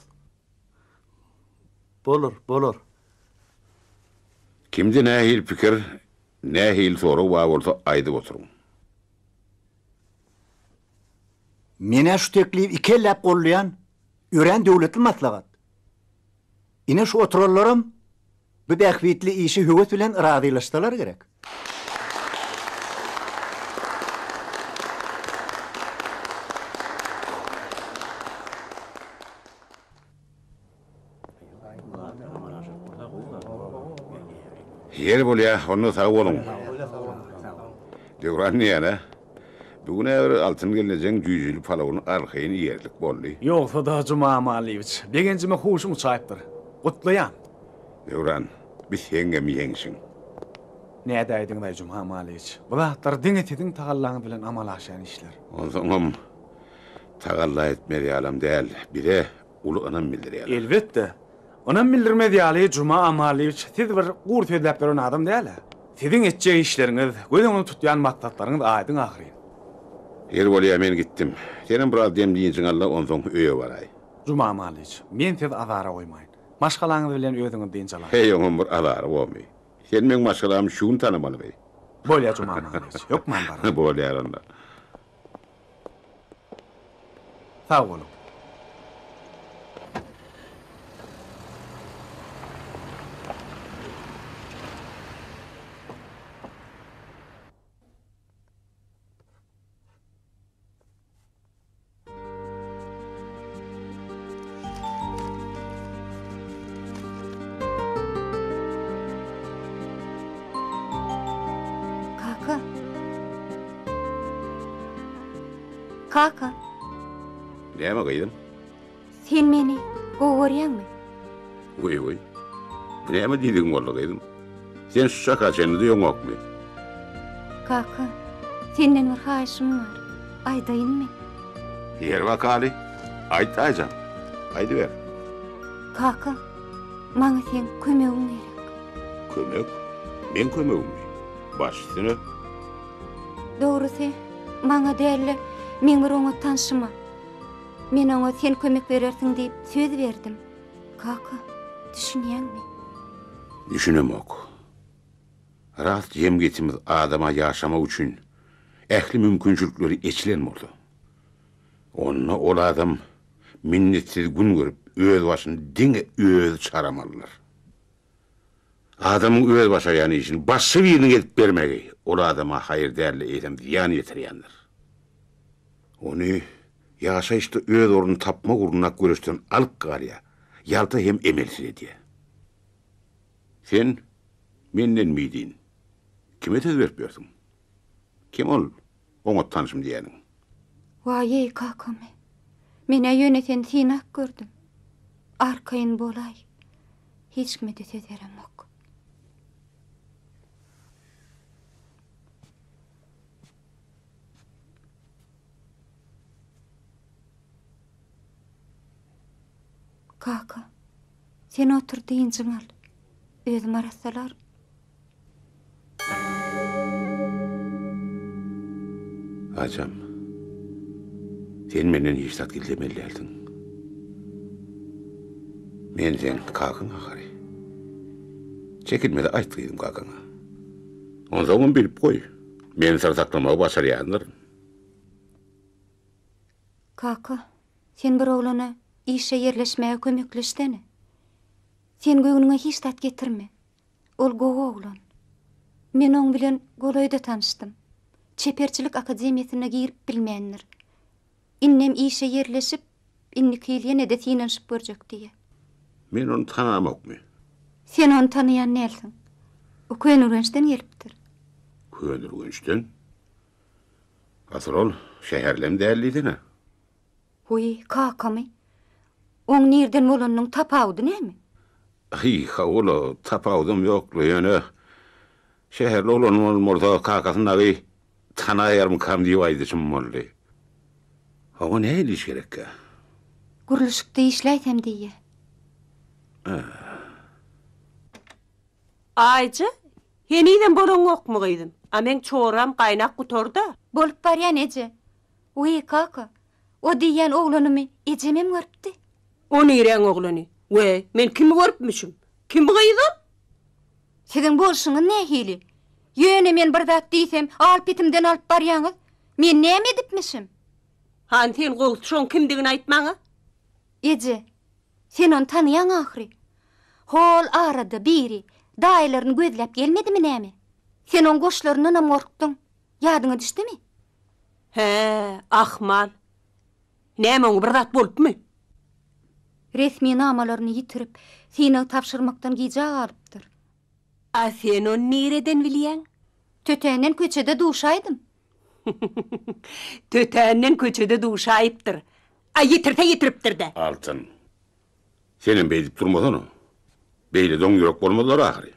Bolar, bolar. Kimde nähili pikir, nähili sorag bar bolsa aýdyp oturyň. Men-ä şu teklibi ikelläp goldaýan, örän döwletli maslahat. Ine şu oturanlaram bu bähbitli işe höwes bilen razylaşsalar gerek. Ýeri bolýa, onda sag boluň. Döwran diýýän-ä. Bu gün-ä bir Altyn gelnejeň jüýjeli palawyny arkaýyn iýerlik boldy. Ýogsa-da, Juma Amalyýewiç, begenjime huşum uçaýypdyr. Gutlaýan. Döwran, bi seňňem ýeňşiň. Nädäýdiňiz-aý, Juma Amalyýewiç? Bu zatlar diňe siziň tagallaňyz bilen amala aşýan işler. Onsoňam, tagalla etmez ýalam däl. Bize uly ynam bildirýärler. Elbetde. Ynam bildirmez ýaly, Juma Amalyýewiç, siz bir gury sözläp ýören adam däl-ä. Siziň etjek işleriňiz, göz öňünde tutýan maksatlaryňyz aýdyň ahyryn. Ýeri bolýa, men gitdim. Senem biraz dem-dynjyňy al-da, onsoň öýe baraý. Juma Amalyýewiç, men sizi azara goýmaýyn. Maşgalaňyz bilen özüňiz dynç alaýyň. Heý, oňam bir azary bormy? Sen meň maşgalamy şu gün tanamalymy? Bolýa, Juma Amalyýewiç, hökman bararyn. Bolýar onda. Sag boluň. Kaka. Kaka. Näme gyzym? Sen meni gowy görýäňmi? Weý weý. Bu näme diýdigiň boldy gyzym? Sen şu çaka çenli duýaňokmy? Kaka, senden bir haýyşym bar. Aýdaýynmy? Ýer bakaly. Aýt Aýjan. Aýdyber. Kaka, maňa seň kömegiň gerek. Kömek? Meň kömegimmi? Baş üstüne. Dogrusy, maňa däl-de, meň bir oňat tanşyma. Men oňa sen kömek berersiň diýip söz berdim. Kaka, düşünýäňmi? Düşünemok. Rast jemgyýetimiz adama ýaşamak üçin ähli mümkinçilikleri eçilen bolsa, onda ol adam minnetsiz gün görüp, öz başyny diňe özi çaramalydyr. Adamyň öz başarýan işini başga biriniň edip bermegi ol adama haýyr däl-de, eýsem zyýan ýetirýändir. Ony ýaşaýyşda öz ornuny tapmak ugrundaky göreşden alyp galýar, ýalta hem emelsiz edýär. Sen menden midin. Kime söz berip ýörsüň? Kim ol, oňat tanşym diýýäniň? Waý-eý, kakamy. Men-ä ýöne seni synap gördüm. Arkaýyn bolaý. Hiç kime-de söz beremok. Kaka, sen otur dynjyňy al. Özüm arassalaryn. Ajam, sen menden hiç zat gizlemeli dälsiň. Men seň kakaň ahyry. Çekinme-de aýt gyzym kakaňa. Onsoňam bilip goý, men syr saklamagy başarýandyryn. Kaka, sen bir oglana işe ýerleşmäge kömekleşsene. Sen göwnüňe hiç zat getirme. Ol gowy oglan. Men oň bilen golaýda tanyşdym. Çeperçilik akademiýasyna girip bilmändir. Indem işe ýerleşip, indiki ýyl ýene-de synanyşyp görjek diýýär. Men ony tanamokmy? Sen ony tanaýan dälsiň. O Köneürgençden gelipdir. Köneürgençden? Asyl ol şäherlem däl diýsene. Wiý, kakamy? Oň nirden bolanynyň tapawudy näme? Hy, hawa-la, tapawudam ýok-la, ýöne şäherli oglan bolan bolsa kakasyny dagy tanaýarmykam diýip aýdyşym boldy. Oňa nähili iş gerekkä? Gurluşykda işläýsem diýýä. Aýja, henizem bolaňokmy gyzym? A meň çoram gaýnap gutardy-a. Bolup barýan eje. Wiý, kaka, o diýýän oglanymy ejemem görüpdi. O niräň oglany? We, men kimi görüpmişim? Kim gyz ol? Siziň bolşuňyz nähili? Ýöne men bir zat diýsem, al-petimden alyp barýaňyz. Men näme edipmişim? Hany sen gowusy şoň kimdigini aýt maňa. Eje, sen ony tanaýaň ahyry. Hol arada biri daýylaryny gözläp gelmedimi näme? Sen oň goşlaryndanam gorkduň. Ýadyňa düşdümi? Hä, ahmal. Näme oňa bir zat bolupmy? Resminamalaryny ýitirip, synag tabşyrmakdan gijä galypdyr. A sen ony nireden bilýäň? Tötänden köçede duşaýdym. Tötänden köçede duşaýypdyr. A ýitirse ýitiripdir-dä. Altyn, senem beýdip durmasana. Beýle doňýürek bolmazlar ahyry.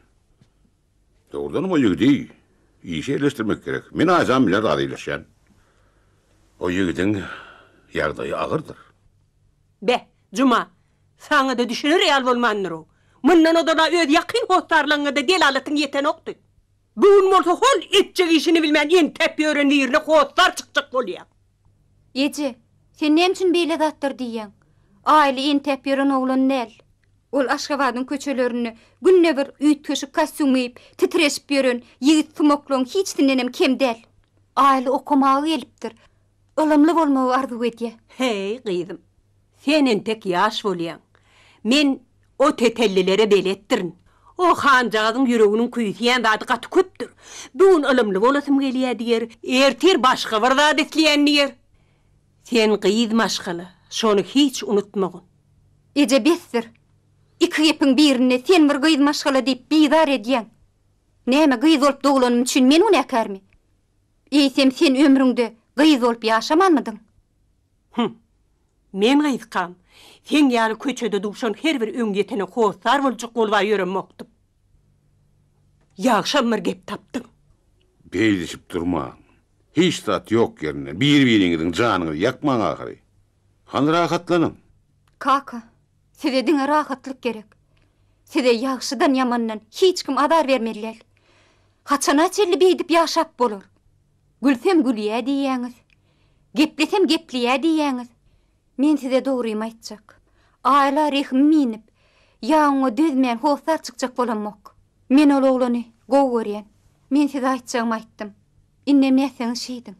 Dogrudanam o ýigidi işe ýerleşdirmek gerek. Men Aýjan bilen razylaşýan. O ýigidiň ýagdaýy agyrdyr. Be, Juma, saňa-da düşüner ýaly bolmandyr-ow. Mundan ozal-a öz ýakyn hossarlaryňa-da delalatyň ýetenokdy. Bu gün bolsa hol etjek işini bilmän entäp ýören birine hossar çykjak bolýaň. Eje, sen näme üçin beýle zatlar diýýäň? Aýly entäp ýören oglan däl. Ol Aşgabadyň köçelerinde günde bir üýtgeşik kostýum geýip, titreşip ýören ýigit sumaklaryň hiçisindenem kem däl. Aýly okamaga gelipdir. Ylymly bolmagy arzuw edýär. Heý, gyzym, sen entek ýaş bolýaň. Men o tetellilere beletdirin. O hanjagazyň ýüreginiň küýseýän zady gaty köpdür. Bu gün ylymly bolasym gelýär diýer, ertir başga bir zat isleýän diýer. Sen gyz maşgala, şony hiç unutmagyn. Eje besdir. Iki gepiň birinde sen bir gyz maşgala diýip bizar edýäň. Näme gyz bolup doglanym üçin men günäkärmi? Eýsem sen ömrüňde gyz bolup ýaşamanmydyň? Hum. Men gyzkam, seň ýaly köçede duşan her bir öňýetene hossar boljak boluba ýöremokdym. Ýagşam bir gep tapdyň. Beýdişip durmaň. Hiç zat ýok ýerinde bir-biriňiziň janyňyzy ýakmaň ahyry. Hany rahatlanyň. Kaka, size diňe rahatlyk gerek. Size ýagşydan-ýamandan hiç kim azar bermeli däl. Haçana çenli beýdip ýaşap bolar? Gülsem gülýä diýýäňiz. Geplesem gepleýä diýýäňiz. Men size dogrymy aýtjak. Aýla rehimim inip, ýa oňa dözmän hossar çykjak bolamok. Men ol oglany gowy görýän. Men size aýtjagymy aýtdym. Indem nätseňiz şeýdiň.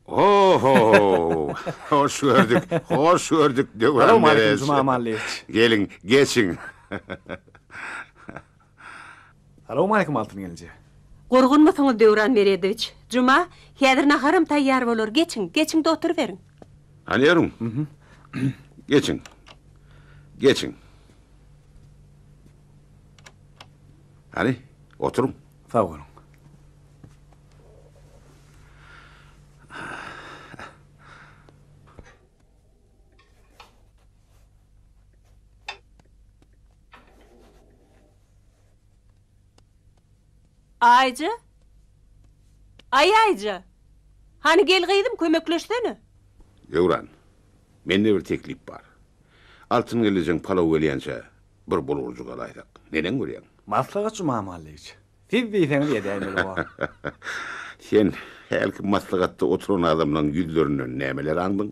Oho! Hoş gördük, hoş gördük Döwran Salowmaleýkim Juma Amanlyýewiç. Geliň, geçiň. Salowmaleýkim Altyn gelneje. Gurgunmysyňyz Döwran Meredowiç? Juma, häzir naharam taýýar bolar, geçiň, geçiň-de oturyberiň. Hany ýörüň. Geçiň. Geçiň. Hany, oturyň. Sag boluň. Aýja! Aý, Aýja! Hany gel gyzym, kömekleşsene. Döwran, mende bir teklip bar. Altyn gelnejeň palaw gelýänçä bir bulgurjyk alaýsak, neneň görýäň? Maslahat Juma Amanlyýewiç. Siz diýseňiz edäýmeli bor. Sen hälki maslahatda oturan adamlaň ýüzlerinden nämeler aňdyň?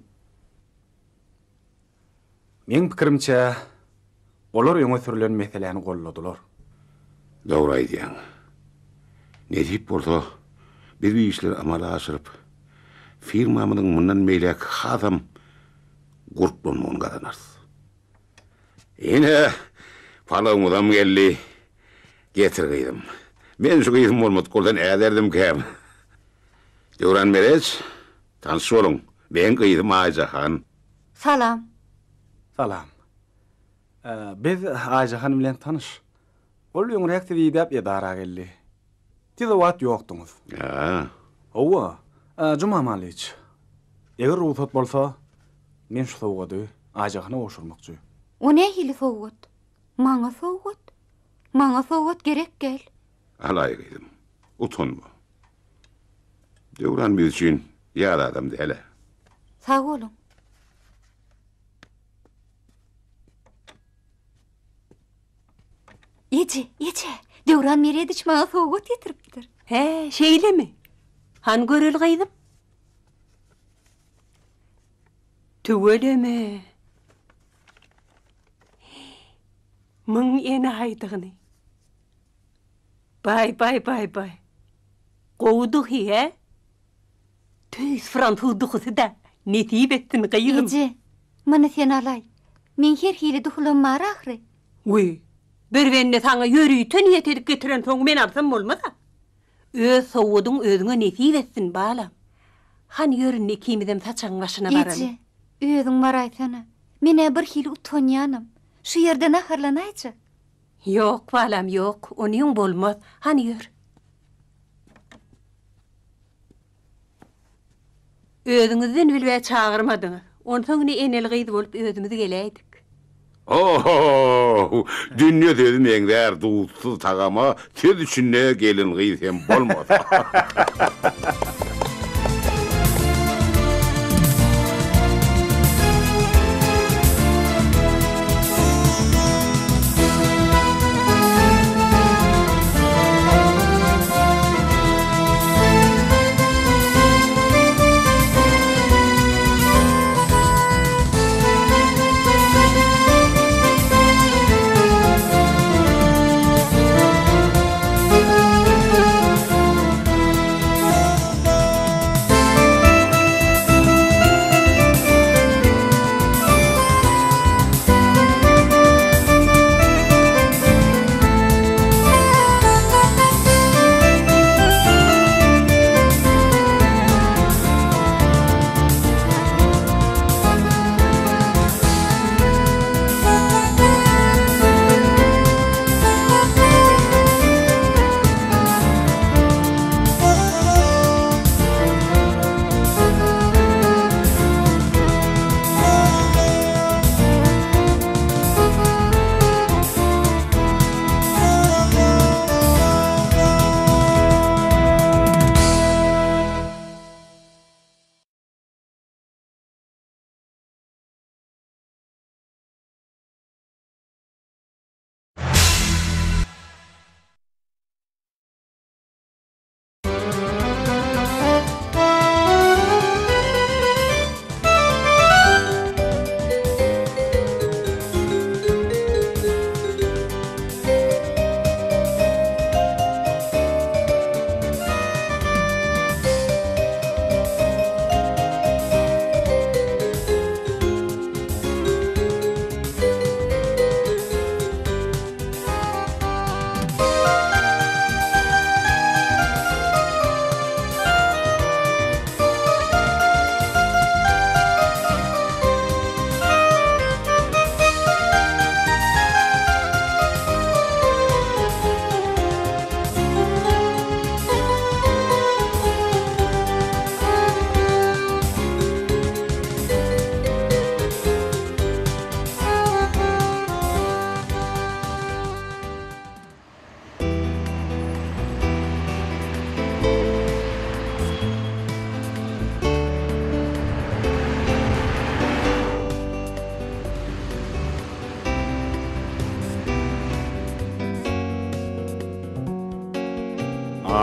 Meň pikirimçe, olar öňe sürlen meseläni golladylar. Dogry aýdýaň. Nesip bolsa, biz bu işleri amala aşyryp, firmamyzyň mundan beýläk hasam gurplanmagyny gazanarys. Ine, palawymyzam geldi. Getir gyzym. Men şu gyzym bolmadyk bolsa näderdimkäm? Döwran Mereç, tanyş boluň, meň gyzym Aýjahan. Salam. Salam. Biz Aýjahan bilen tanyş. Ol öňräk sizi idäp edara geldi. Siz o wagt ýokduňyz. Hä. Hawa, Juma Malyç. Eger rugsat bolsa, men şu sowgady Aýjahana gowşurmakçy. O nähili sowgat? Maňa sowgat? Maňa sowgat gerek däl. Alaý gyzym, utanma. Döwran biz üçin ýat adam däl-ä. Sag boluň. Eje, eje, Döwran Merediç maňa sowgat getiripdir. Hä, şeýlemi? Hany göreli gyzym? Tüweleme. Muň enaýydygyny. Baý, baý, baý, baý. Gowy duhy, hä? Tüýs fransuz duhusy-da. Nesip etsin, gyzym. Eje, muny sen alaý. Meň her hili duhulam bar ahyry. Wiý, bir bende saňa ýörite niýet edip getirensoň men alsam bolmaz-a. Öz sowgadyň özüňe nesip etsin, balam. Hany ýör indi ikimizem saçagyň başyna baraly. Eje, özüň baraýsana. Men-ä birhili utanýanam. Şu ýerde naharlanaýjak. Ýok, balam, ýok, onyň bolmaz. Hany ýör. Özüňizden bilib-ä çagyrmadyňyz. Onsoň ine eneli-gyz bolup özümiz geläýdik. Ho-ho-ho! Dünýe sözi meňzär duzsuz tagama, söz içinde gelin-gyz hem bolmaz.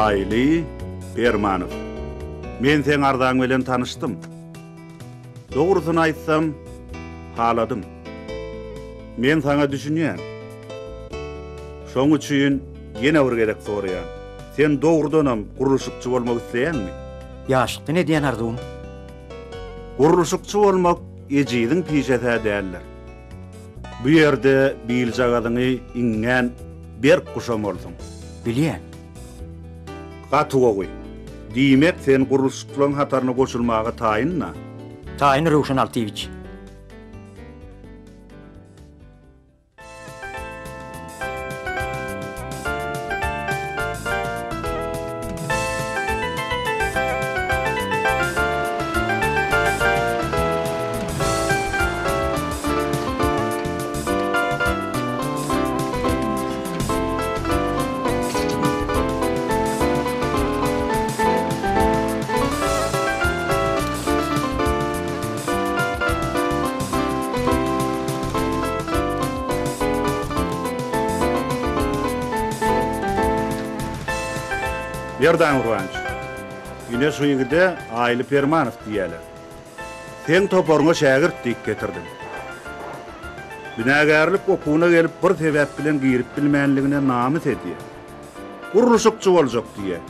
Aýly Permanow. Men seň arzaň bilen tanyşdym. Dogrusyny aýtsam, haladym. Men saňa düşünýän. Şoň üçin ýene bir gezek soraýan. Sen dogrudanam gurluşykçy bolmak isleýäňmi? Ýaşlykdan edýän arzuwym. Gurluşykçy bolmak ejiziň pişes-ä däldir. Bu ýerde biljagazyňy iňňän berk guşamalysyň. Bilýän. Gaty gowy. Diýmek, sen gurluşyklaryň hataryna goşulmaga taýyn-da? Taýyn, Röwşen Altyýewiç. Merdan Gurbanowiç, ine şu ýigide Aýly Permanow diýýäler. Seň toparyňa şägirt diýip getirdim. Binagärlik okuwyna gelip bir sebäp bilen girip bilmänligine namys edýär. Gurluşykçy boljak diýýär.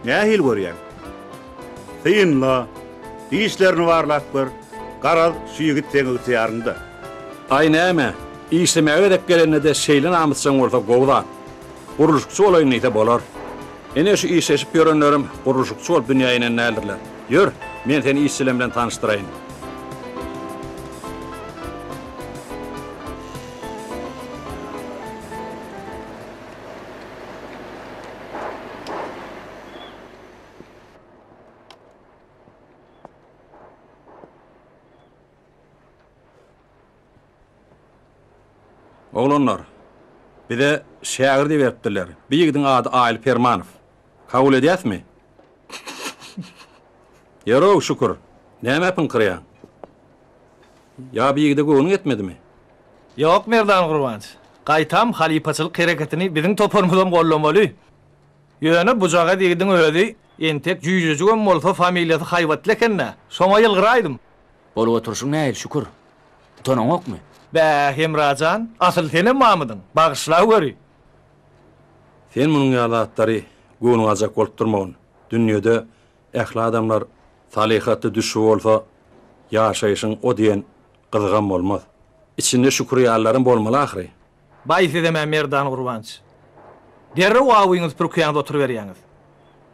Nähili görýäň? Synla, dişlerini barlap gör, garaz, şu ýigit seň ygtyýaryňda. Aý näme, işlemäge gezek gelende-de şeýle namysjaň bolsa gowy zat. Gurluşykçy bolaýyn diýse bolar. Ine şu işleşip ýörenlerem gurluşykçy bolup dünýä inen däldirler. Ýör, men seni işçilem bilen tanyşdyraýyn. Oglanlar, bize şägirt iberipdirler. Bir ýigidiň ady Aýly Permanow. Kabul edýäsmi? Ýör-ow, Şükür, nämä pyňkyrýaň? Ýa bir ýigide göwnüň ýetmedimi? Ýok, Merdan Gurbanç. Gaýtam halypaçylyk hereketini biziň toparymyzam goldamaly. Ýöne bujagaz ýigidiň özi entek jüýjejigem bolsa familiýasy haýbatly eken-dä. Şoňa ýylgyraýdym. Bolup oturyşyň nähili, Şükür? Utanaňokmy? Bä, Hemra jan, asyl senem mamydyň. Bagyşlaweri. Sen munuň ýaly zatlary göwnüňe aljak bolup durmagyn. Dünýede ähli adamlar salyhatly düşbi bolsa, ýaşaýşyň o diýen gyzygam bolmaz. Içinde Şükür ýalylaram bolmaly ahyry. Baý sizem-ä Merdan Gurbanç. Derrew awyňyzy pürkýäňiz oturyberýäňiz.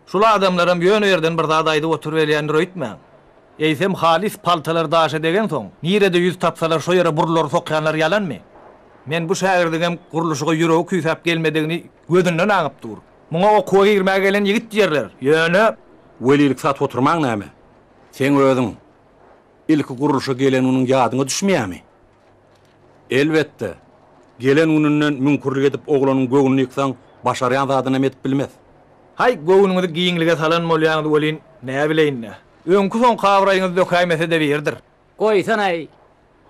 Şul adamlaram ýöne ýerden bir zat aýdyp oturyberýändir öýtmäň. Eýsem halys paltalar daşa degensoň, nirede ýüz tapsalar şo ýere burunlary sokýanlar ýalanmy? Men bu şägirdiňem gurluşyga ýüregi küýsäp gelmedigini gözünden aňyp dur. Muňa okuwa girmäge gelen ýigit diýerler, ýöne. Welilik satyp oturmaň näme? Seň özüň ilki gurluşa gelen günüň ýadyňa düşmeýärmi? Elbetde, gelen gününden müňkürlik edip oglanyň göwnüni ýyksaň, başarýan zadynam edip bilmez. Haý, göwnüňizi giňlige salan bolýaňyz welin, näbileýin-dä. Öňki-soňky abraýyňyzy dökäýmese-de birdir. Goýsanaý!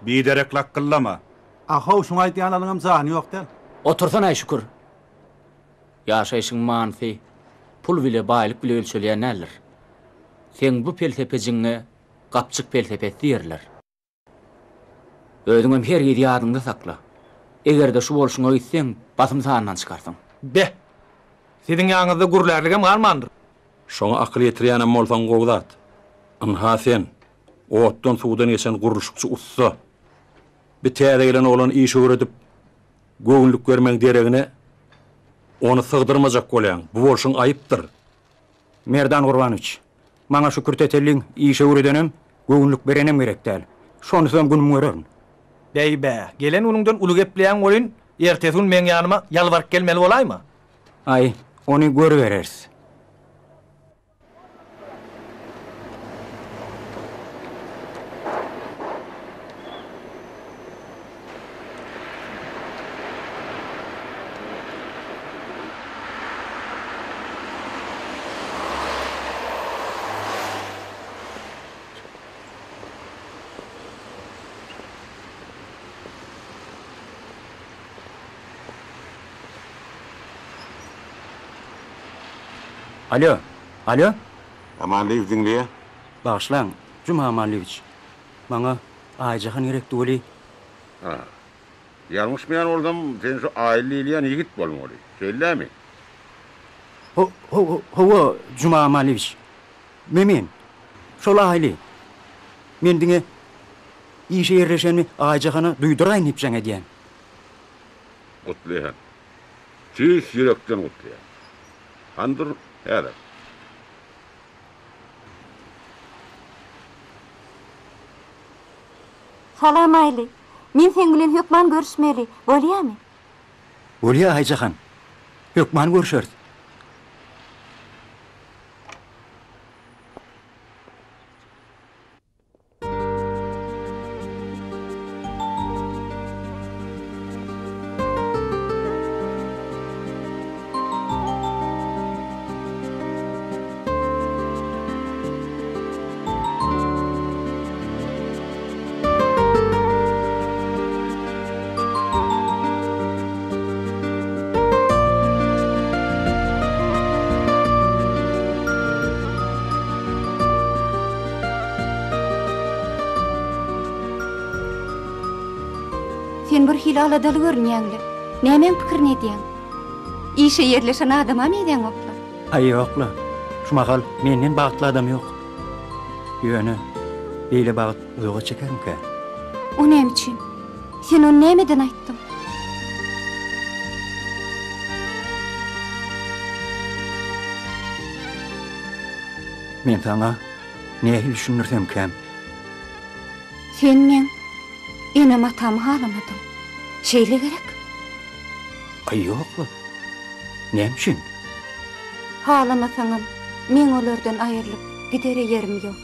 Biderek lakgyllama. A-how, şuň aýdýanlarynyňam jany ýok däl. Otursanaý, şükür. Ýaşaýşyň manysy pul bile, baýlyk bile ölçelýän däldir. Seň bu pelsepejigiňe gapjyk pelsepesi diýerler. Özüňem hergiz ýadyňda sakla. Eger-de şu bolşuňa gitseň, basym sandan çykarsyň. Be! Siziň ýanyňyzda gürlärligem galmandyr. Şoňa akyl ýetirýänem bolsaň gowy zat. Ynha sen, otdan-suwdan geçen gurluşykçy ussa. Bi täze gelen oglany iş öwredip, göwünlik bermegiň deregine, ony sygdyrmajak bolýaň. Bu bolşuň aýypdyr. Merdan Gurbanowiç, maňa Şükür Tetelliň iş öwredenem, göwünlik berenem gerek däl. Şonsuzam günüm görerin. Bäý-bä, gelen günüňden uly gepleýäň welin, ertesi gün meň ýanyma ýalbaryp gelmeli bolaýma? Aý, ony görübereris. Alýo! Alýo! Amanlyýew diňleýär. Bagyşlaň, Juma Amanlyýewiç. Maňa Aýjahan gerekdi weli. Ha. Ýalňyşmaýan bolsam, sen şu Aýly diýilýän ýigit bolmaly. Şeýle-dämi? Ho-ho-hawa, Juma Amanlyýewiç. Me-men. Şol Aýly. Men diňe işe ýerleşenimi Aýjahana duýduraýyn diýip jaň edýän. Gutlaýan. Tüýs ýürekden gutlaýan. Hany dur, häzir. Salam Aýly. Men seň bilen hökman görüşmeli. Bolýamy? Bolýa Aýjahan. Hökman görşeris. Sen bir hili aladaly görünýäň-le. Nämäň pikirini edýäň? Işe ýerleşen adama meýzeňokla. Aý ýok-la. Şu mahal menden bagtly adam ýok. Ýöne beýle bagt uzaga çekermikä? O näme üçin? Sen ony nämeden aýtdyň? Men saňa nähili düşündirsemkäm? Sen meň enem-atamy halamadyň. Şeýle gerek? Aý ýok-la. Näme üçin? Halamasaňam, meň olardan aýrylyp gidere ýerim ýok.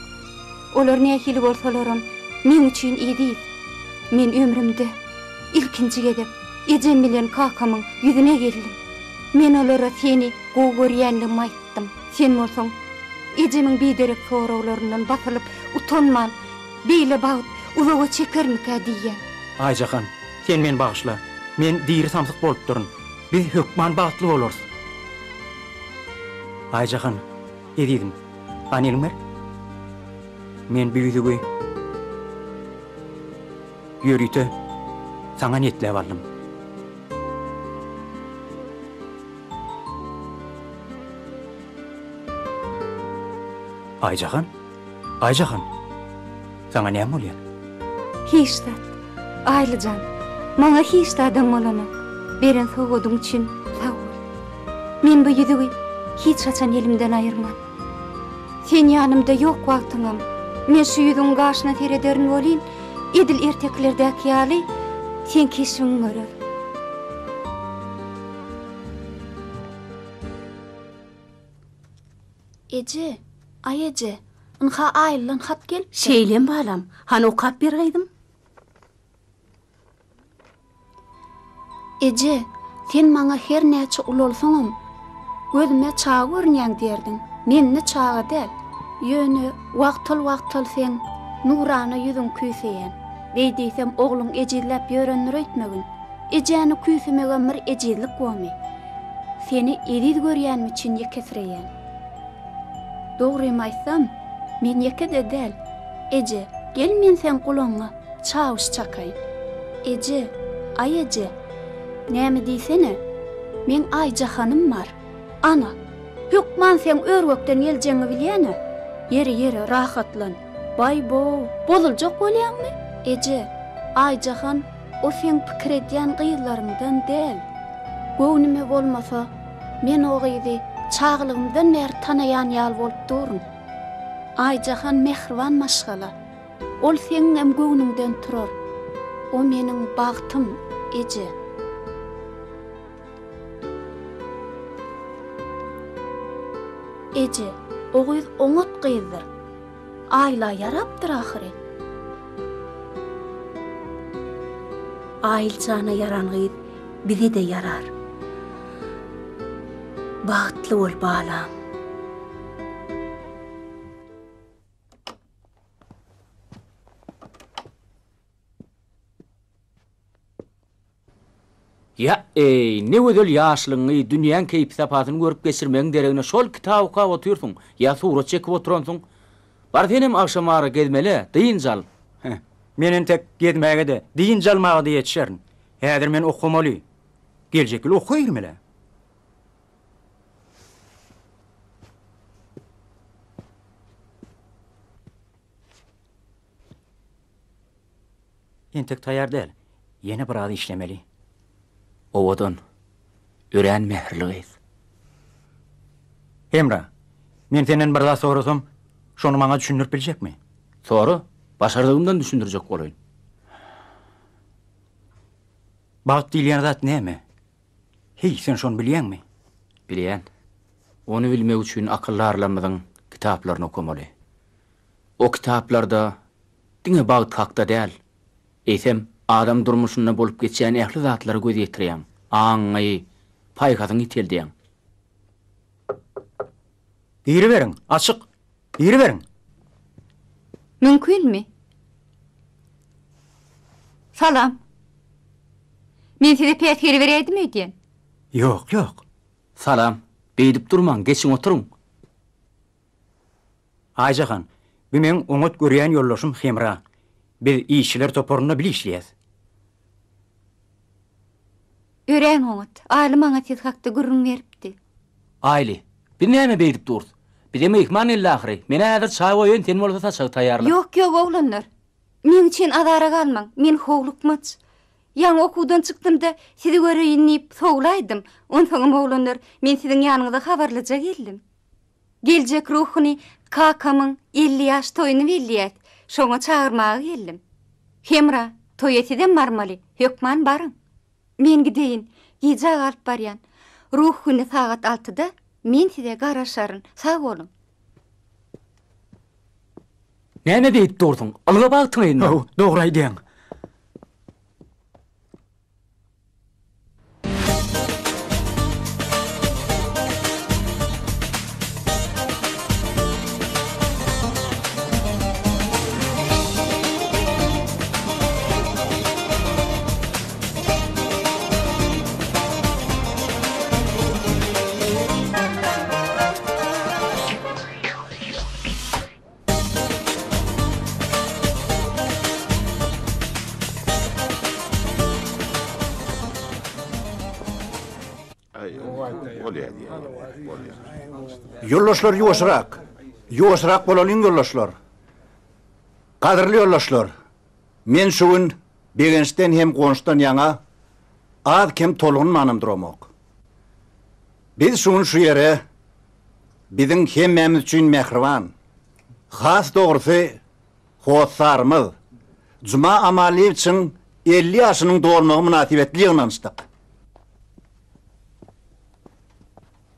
Olar nähili bolsalaram, meň üçin eziz. Men ömrümde ilkinji gezek ejem bilen kakamyň ýüzüne geldim. Men olara seni gowy görýänligimi aýtdym. Sen bolsaň, ejemiň biderek soraglaryndan basylyp, utanman, beýle bagt uzaga çekermikä diýýän. Aýjahan, sen meni bagyşla. Men diri samsyk bolupdyryn. Biz hökman bagtly bolarys. Aýjahan, ezizim, hany eliňi ber. Men bu ýüzügi ýörite saňa niýetläp aldym. Aýjahan, Aýjahan, saňa näme bolýar? Hiç zat, Aýly jan, maňa hiç zadam bolanok. Beren sowgadyň üçin sag bol. Men bu ýüzügi hiç haçan elimden aýyrman. Sen ýanymda ýok wagtyňam, men şu ýüzügiň gaşyna serederin welin, edil ertekilerdäki ýaly, seň keşbiňi görerin. Eje, aý eje, ynha Aýlydan hat gelipdir. Şeýlemi balam? Hany okap ber gyzym. Eje, sen maňa her näçe ulalsaňam, gözüme çaga görünýäň diýerdiň. Men-de çaga däl. Ýöne wagtal-wagtal seň nurana ýüzüňi küýseýän. Beý diýsem ogluň ejizläp ýörendir öýtmegin. Ejäni küýsemegem bir ejizlik bomy? Seni eziz görýänim üçin ýekesireýän. Dogrymy aýtsam, men ýeke-de däl. Eje, gel men seň gulagyňa çawuş çakaýyn. Eje, aý eje, näme diýsene, meň Aýjahanym bar. Ana, hökman seň ör-gökden geljegiňi bilýän-ä. Ýeri, ýeri, rahatlan. Baý-bow, bozuljak bolýaňmy? Eje, Aýjahan o seň pikir edýän gyzlaryňdan däl. Göwnüme bolmasa, men o gyzy çagalygymdan bäri tanaýan ýaly bolup durun. Aýjahan mähriban maşgala. Ol seňňem göwnüňden turar. O meniň bagtym, eje. Eje, o gyz oňat gyzdyr. Aýla ýarapdyr ahyry. Aýyl jana ýaran gyz bize-de ýarar. Bagtly bol, balam. Ýa-eý, ne gözel ýaşlygyňy, dünýäň keýpi-sapasyny görüp geçirmegiň deregine şol kitap okap otyrsyň, ýa surat çekip oturansyň. Bar senem agşamara gezmele, dynç al. Heh, men entek gezmäge-de, dynç almaga-da ýetişerin. Häzir men okamaly. Geljek ýyl okuwa girmeli-ä. Entek taýýar däl. Ýene biraz işlemeli. Owadan, örän mähirli gyz. Hemra, men senden bir zat sorasam, şony maňa düşündirip biljekmi? Sora, başardygymdan düşündirjek bolaýyn. Bagt diýilýän zat näme? Heý, sen şony bilýäňmi? Bilýän. Ony bilmek üçin akyldarlarymyzyň kitaplaryny okamaly. O kitaplarda diňe bagt hakda däl, eýsem, adam durmuşynda bolup geçýän ähli zatlara göz ýetirýäň, aňyňy, paýhasyňy ýiteldýäň. Giriberiň, açyk! Giriberiň! Mümkinmi? Salam. Men size päsgel beräýdim öýdýän. Ýok, ýok. Salam. Beýdip durmaň, geçiň oturyň. Aýjahan, bu meň oňat görýän ýoldaşym Hemra. Biz işçiler toparynda bile işleýäs. Örän oňat. Aýly maňa siz hakda gürrüň beripdi. Aýly, biz näme beýdip durus? Bize myhman geldi ahyry. Men-ä häzir çaý goýaýyn, sen bolsa saçagy taýýarla. Ýok, ýok, oglanlar. Meň üçin azara galmaň. Men howlukmaç. Ýaňy okuwdan çykdym-da, sizi göreýin diýip sowlaýdym. Onsoňam, oglanlar, men siziň ýanyňyza habarlyja geldim. Geljek ruhuny kakamyň 50 ýaş toýuny belleýäs, şoňa çagyrmaga geldim. Hemra, toýa sizem barmaly, hökman baryň. Men gideýin, gijä galyp barýan. Ruh güni sagat altyda men size garaşaryn, sag boluň. Näme beýdip dursuň? Ylga bagtyňa indi. Haw, dogry aýdýaň. Ýoldaşlar ýuwaşrak. Ýuwaşrak bolalyň ýoldaşlar. Gadyrly ýoldaşlar, men şu gün begençden hem guwançdan ýaňa az-kem tolgunmanam duramok. Biz şu gün şu ýere biziň hemmämiz üçin mähriban, has dogrusy, hossarymyz Juma Amalyýewiçiň 50 ýaşynyň dolmagy mynasybetli ýygnanyşdyk.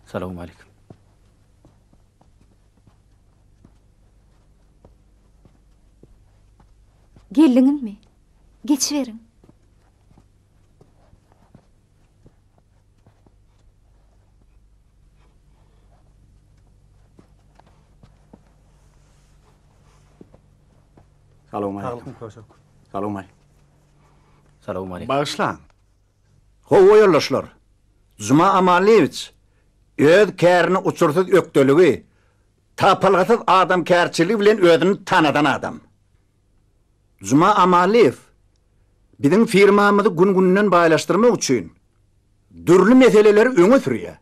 Salowmaleýkim. Geldiňizmi? Geçiberiň. Salowmaleýkim. Salowmaleýkim. Salowmaleýkim. Bagyşlaň. Hawa ýoldaşlar, Juma Amanlyýewiç öz kärini uçursyz ökdeligi, tapylgysyz adamkärçiligi bilen özüni tanadan adam. Juma Amanlyýew biziň firmamyzy gün-günden baýlaşdyrmak üçin dürli meseleleri öňe sürýär.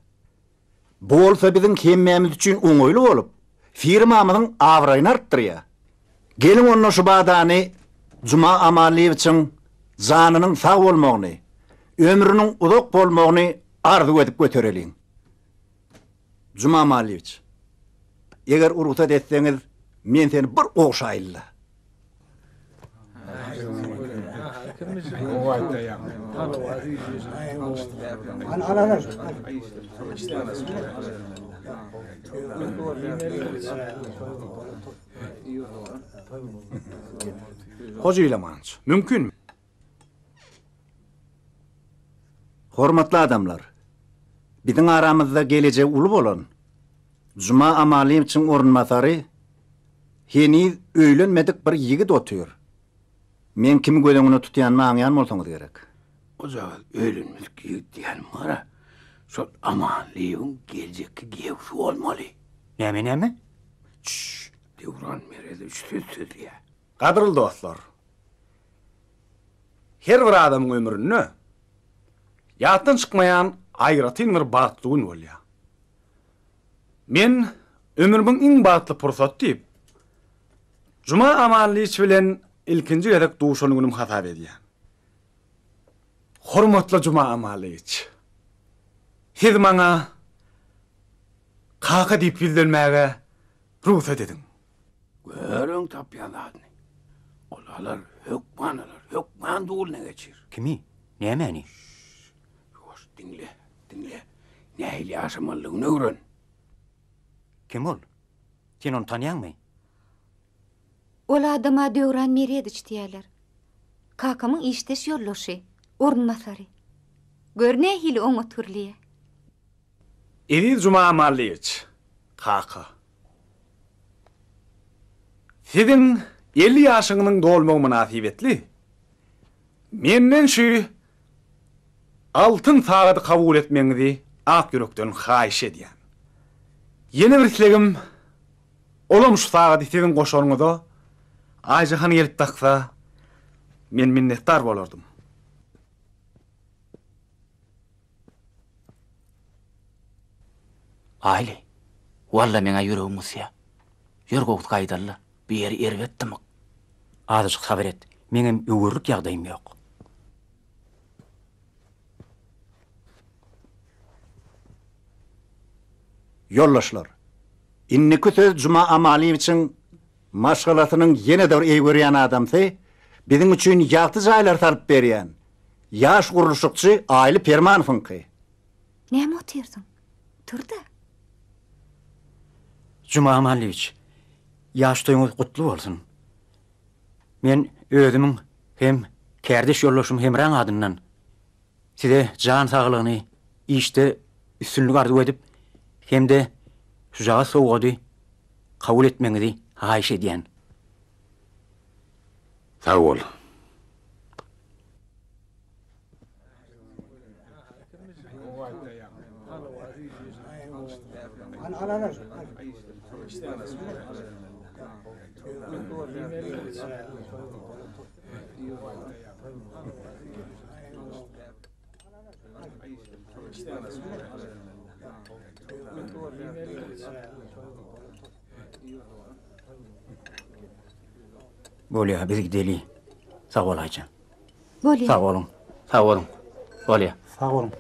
Bu bolsa biziň hemmämiz üçin oňaýly bolup, firmamyzyň abraýyny artdyrýar. Geliň onda şu badany Juma Amanlyýewiçiň janynyň sag bolmagyny, ömrüniň uzak bolmagyny arzuw edip götereliň. Juma Amanlyýewiç, eger rugsat etseňiz, men seni bir ogşaýyn-la. Hoja Ilamanç, mümkinmi? Hormatly adamlar! Biziň aramyzda gelejegi uly bolan Juma Amalyýewiçiň orunbasary heniz öýlenmedik bir ýigit otyr. Meň kimi göz öňünde tutýanymy aňýan bolsaňyz gerek. Ojagaz öýlenmedik ýigit diýýänim bar-a, şol Amanlyýewiň geljekki giýewsi bolmaly. Näme, näme? Çşş, Döwran Meredowiç söz sözleýär. Gadyrly dostlar! Her bir adamyň ömründe ýatdan çykmaýan aýratyn bir bagtly gün bolýar. Men ömrümiň iň bagtly pursaty diýip, Juma Amanlyç bilen ilkinji gezek duşan günüm hasap edýän. Hormatly Juma Amanlyç! Siz maňa kaka diýip ýüzlenmäge rugsat ediň. Gör öň tapýan zadyny. Ol alar, hökman alar, hökman duluna geçir. Kimi? Nämäni? Şşş! Ýuwaş, diňle, diňle. Nähili ýaşamalydygyny öwren. Kim ol? Sen ony tanýaňmy? Ol adama Döwran Meredowiç diýýärler. Kakamyň işdeş ýoldaşy, orunbasary. Gör nähili oňat gürleýär. Eziz Juma Amanlyýewiç, kaka. Siziň 50 ýaşyňyzyň dolmagy mynasybetli menden şu altyn sagady kabul etmegiňizi ak ýürekden haýyş edýän. Ýene bir islegim, olam şu sagady siziň goşaryňyza Aýjahan gelip daksa, men minnetdar bolardym. Aýly, walla meň-ä ýüregim gysýa. Ýör gowusy gaýdaly-la, bu ýeri erbet dymyk. Azajyk sabyr et, meňem öwerlik ýagdaýym ýok. Ýoldaşlar, indiki söz Juma Amalyýewiçiň maşgalasynyň ýene-de bir eý görýän adamsy, biziň üçin ýagty jaýlar salyp berýän, Ýaş gurluşykçy Aýly Permanowyňky. Näme otyrsyň? Tur-da. Juma Amanlyýewiç, ýaş toýuňyz gutly bolsun. Men özümiň hem kärdeş ýoldaşym Hemraň adyndan Size jan saglygyny, işde üstünlik arzuw edip hem-de şujagaz sowgady kabul etmegiňizi haýyş edýän. Sag bol. Bolýa, biz gideli. Sag bol Aýjan. Bolýa. Sag boluň. Sag boluň. Bolýa. Sag boluň.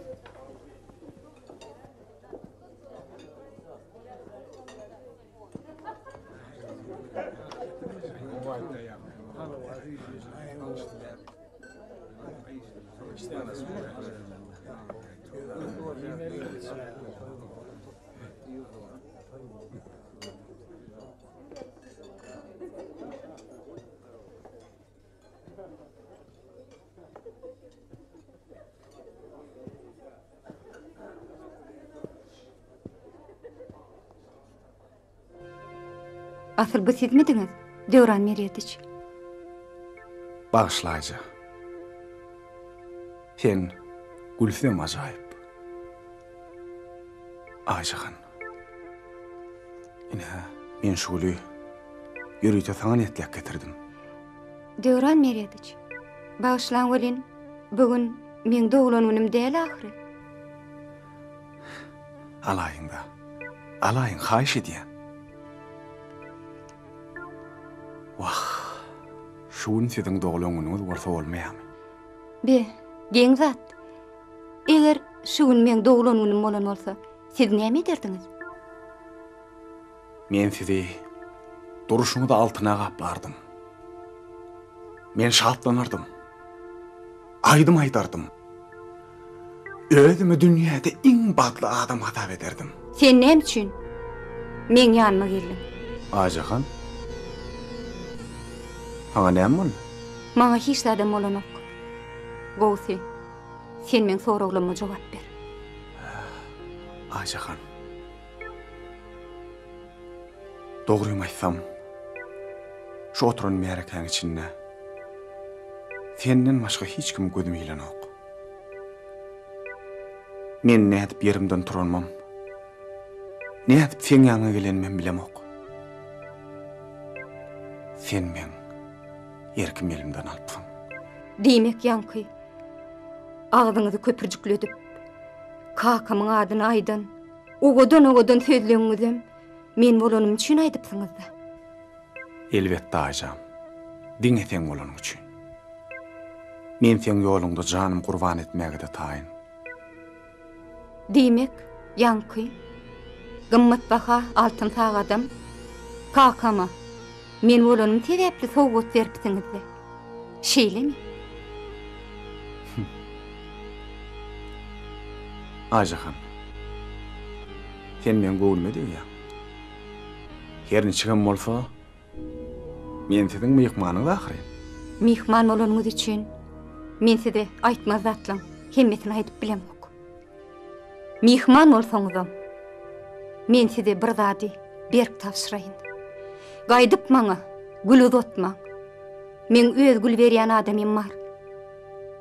Asyl bu sizmidiňiz, Döwran Merediç? Bagyşlaýja. Sen gülseň ajaýyp. Aýjahan. Ine, men şu güli ýörite saňa niýetläp getirdim. Döwran Merediç, bagyşlaň welin, bu gün meň doglan günüm däl ahyry. Alaýyň-da. Alaýyň, haýyş edýän. Wah, şu gün siziň doglan günüňiz bolsa bolmaýarmy? Be, geň zat. Eger şu gün meň doglan günüm bolan bolsa, siz näme ederdiňiz? Men sizi durşuňyzy altyna gaplardym. Men şatlanardym. Aýdym aýdardym. Özümi dünýäde iň bagtly adam hasap ederdim. Sen näme üçin meň ýanyma geldiň? Aýjahan, saňa näme boldy? Maňa hiç zadam bolanok. Gowusy, sen meň soraglaryma jogap ber. Aýjahan. Dogrymy aýtsam, şu oturan märekäň içinde senden başga hiç kimi gözüm ilenok. Men nädip ýerimden turanymam, nädip seň ýanyňa gelenimem bilemok. Sen meň erkimi elimden alypsyň. Diýmek ýaňky agzyňyzy köpürjikledip, kakamyň adyny aýdan owadan-owadan sözleňňizem men bolanym üçin aýdypsyňyz-da. Elbetde Aýjan, diňe seň bolanyň üçin. Men seň ýoluňda janymy gurban etmäge-de taýyn. Diýmek, ýaňky gymmatbaha altyn sagadam kakama men bolanym sebäpli sowgat beripsiňiz-dä. Şeýlemi? Aýjahan, sen meň göwnüme degýäň. Her niçigem bolsa, men siziň myhmanyňyz ahyryn. Myhman bolanyňyz üçin men size aýtmaz zatlaň hemmesini aýdyp bilemok. Myhman bolsaňyzam, men size bir zady berk tabşyraýyn. Gaýdyp maňa gül uzatmaň. Meň öz gül berýän adamym bar.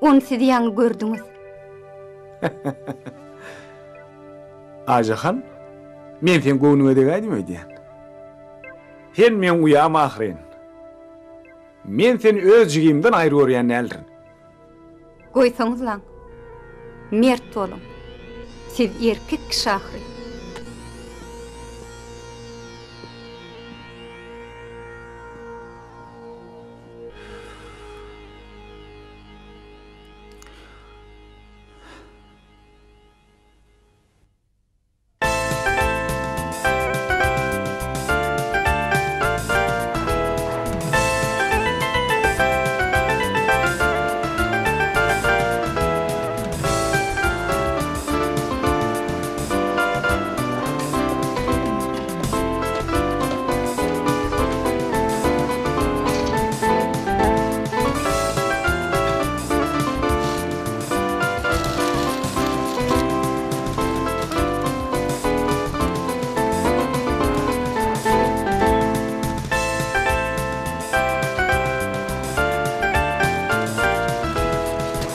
Ony siz ýaňy gördüňiz. Aýjahan, men seň göwnüňe degäýdim öýdýän. Sen meň uýam ahyryn. Men seni öz jigimden aýry görýän däldirin. Goýsaňyzlaň. Mert boluň. Siz erkek kişi ahyryn.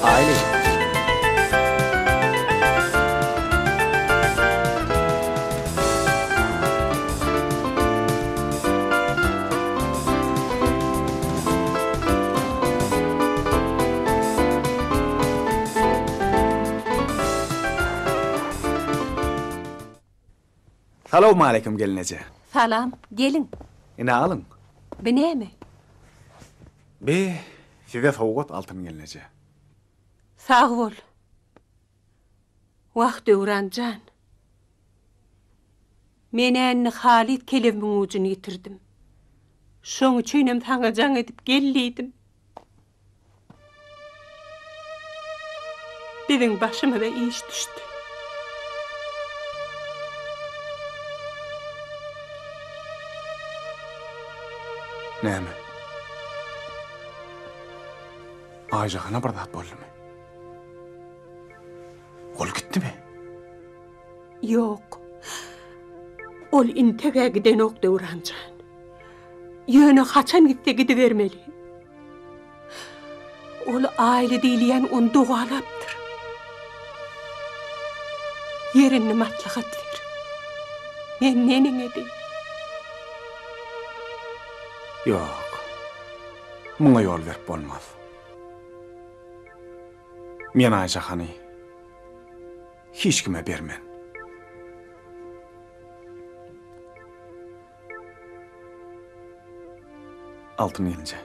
Aýly. Salowmaleýkim gelneje. Salam, geliň. Ine alyň. Bi näme? Bi size sowgat Altyn gelneje. Sag bol. Wah Döwran jan. Men-ä indi halys kelebimiň ujuny ýitirdim. Şoň üçinem saňa jaň edip gel diýdim. Biziň başymyza iş düşdi. Näme? Aýjahana bir zat boldumy? Ol gitdimi? Ýok. Ol integ-ä gidenok Döwran jan. Ýöne haçan gitse gidibermeli. Ol Aýly diýilýän ony dogalapdyr. Ýer indi maslahat ber. Men neneň edeýin? Ýok. Muňa ýol berip bolmaz. Men Aýjahany hiç kime bermen. Altyn gelinje.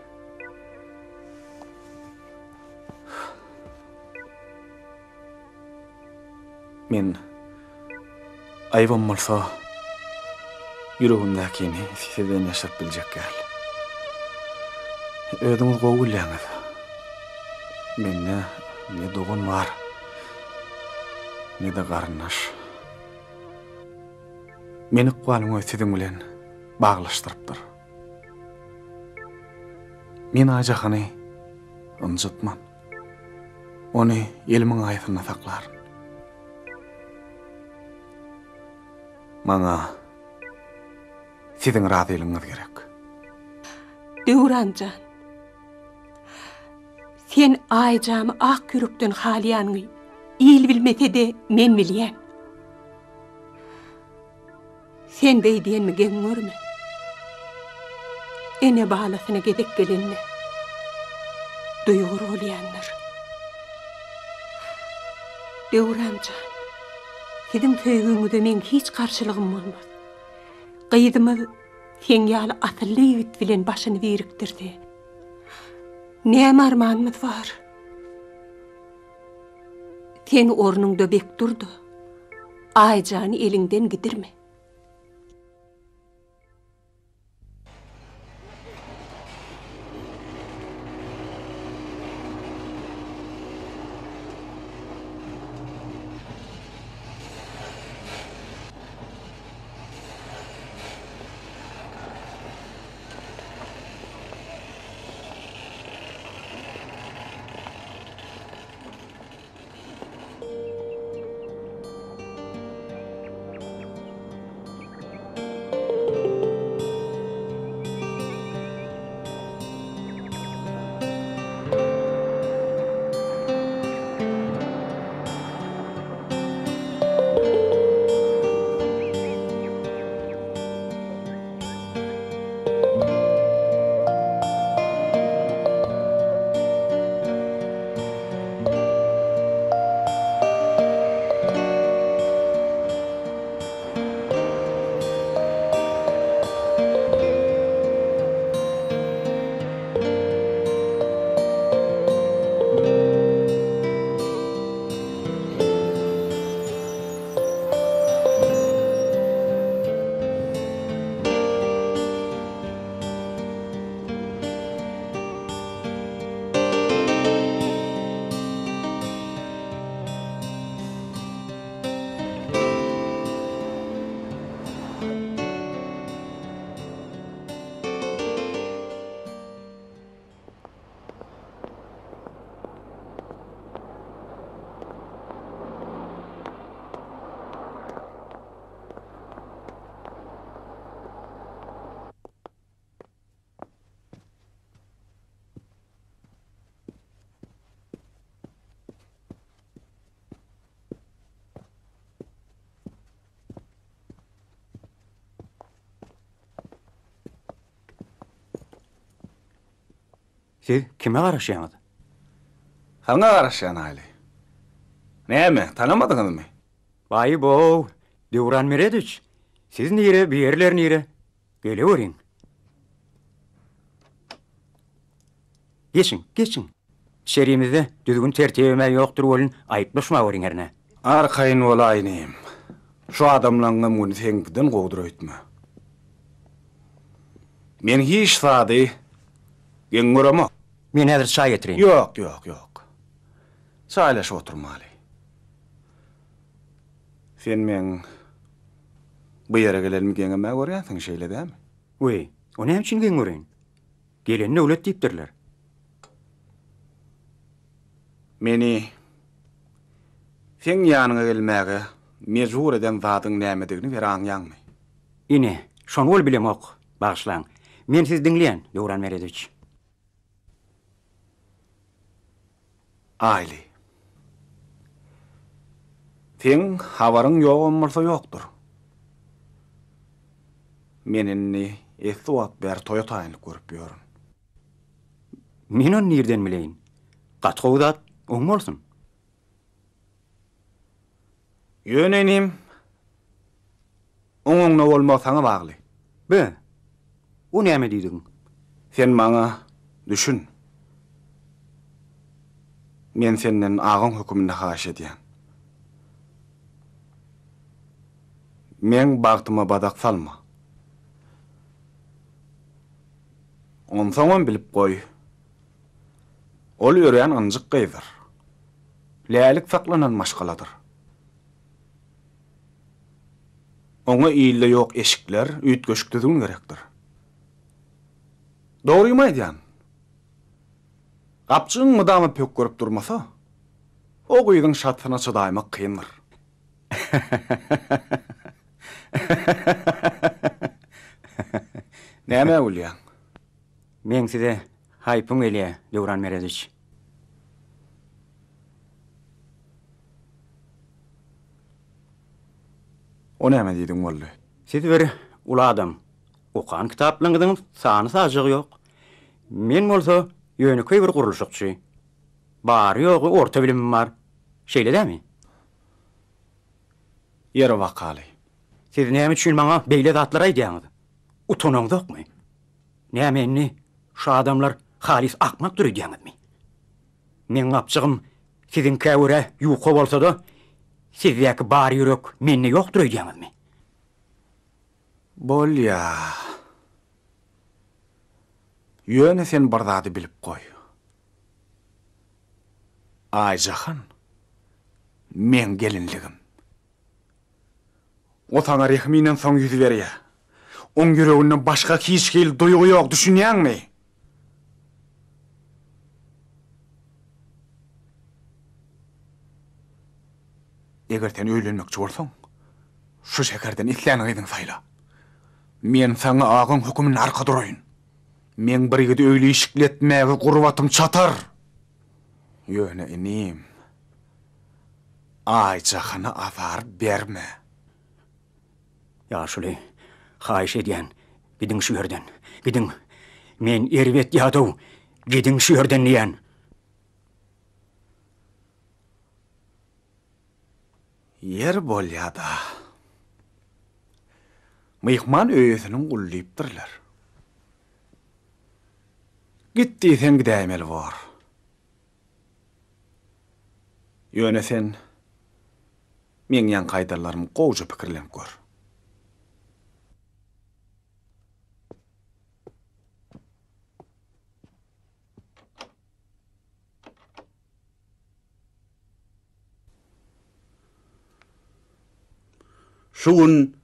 Men aýybam bolsa ýüregimdäkini sizden ýaşyryp biljek däl. Özüňiz gowy bilýäňiz. Mende ne dogan bar, ne-de garyndaş. Meni ykbalyň özi siziň bilen baglaşdyrypdyr. Men Aýjahany ynjytman. Ony elimiň aýasynda saklaryn. Maňa siziň razylygyňyz gerek. Döwran jan, sen Aýjamy ak ýürekden halaýanyňy. Il bilmese-de men bilýän. Sen beý diýenimi geň görme. Ene balasyna gezek gelende duýgur bolýandyr. Döwran jan, siziň söýgüňize meň hiç garşylygym bolmaz. Gyzymyz seň ýaly asylly ýigit bilen başyny birikdirse, näme armanymyz bar? Sen ornuňda bek dur-da, Aýjany eliňden gidirme. Siz kime garaşýaňyz? Saňa garaşýan Aýly. Näme, tanamadyňyzmy? Baý-bow, Döwran Meredowiç, siz nire, bu ýerler nire? Geleweriň. Geçiň, geçiň. Içerimizde düzgün-tertibem-ä ýokdur welin, aýyplaşmaweriň hernä. Arkaýyn bolaý inim. Şu adamlaňňam güni seňkiden gowudyr öýtme. Men hiç zady geň göremok. Men häzir çaý getireýin. Ýok, ýok, ýok. Çaýlaşyp oturmaly. Sen meň bu ýere gelenimi geňem-ä görýänsiň, şeýle dälmi? Weý, o näme üçin geň göreýin? Gelen döwlet diýipdirler. Meni seň ýanyňa gelmäge mejbur eden zadyň nämedigini bir aňýaňmy? Ine, şony ol bilemok. Bagyşlaň. Men sizi diňleýän, Döwran Meredowiç. Aýly. Seň habaryň ýogam bolsa ýokdur. Men indi esli wagt bäri toýa taýynlyk görüp ýörün. Men ony nirden bileýin? Gaty gowy zat, oň bolsun. Ýöne inim, oň oňuna bolmagy saňa bagly. Be, o näme diýdigiň? Sen maňa düşün. Men senden agaň höküminde haýyş edýän. Meň bagtyma badak salma. Onsoňam bilip goý, ol örän ynjyk gyzdyr. Lälik saklanan maşgaladyr. Oňa ilde ýok eşikler, üýtgeşik düzgün gerekdir. Dogrymy aýdýan. Gapjygyň mydama pökgerip durmasa, o gyzyň şatsyna çydaýmak kyndyr. Nämä gülýäň? Meň size haýpym gelýä, Döwran Meredowiç. O näme diýdiň boldy? Siz bir uly adam. Okan kitaplaryňyzyň sany-sajagy ýok. Men bolsa ýönekeý bir gurluşykçy. Bary-ýogy orta bilimim bar. Şeýle dämi? Ýeri bakaly. Siz näme üçin maňa beýle zatlary aýdýaňyz? Utanaňzokmy? Näme indi şu adamlar halys akmakdyr öýdýäňizmi? Meň gapjygym siziňkä görä ýuka bolsa-da, sizdäki bar ýürek mende ýokdur öýdýäňizmi? Bolýa. Ýöne sen bir zady bilip goý. Aýjahan meň gelinligim. O saňa rehim inensoň ýüz berýä. Oň ýüreginde başga hiç hili duýgy ýok, düşünýäňmi? Eger sen öýlenmekçi bolsaň, şu şäherden islän gyzyňy saýla. Men saňa agaň höküminde arka duraýyn. Meň bir ýigidi öýli-işikli etmäge gurbatym çatar. Ýöne inim, Aýjahana azar berme. Ýaşuly, haýyş edýän, gidiň şu ýerden. Gidiň. Men erbet ýadaw. Gidiň şu ýerden diýýän. Ýer bolýa-da. Myhman öýesiniň guly diýipdirler. Git diýseň gidäýmeli bor. Ýöne sen meň ýaňky aýdanlarymy gowja pikirlenip gör. Şu gün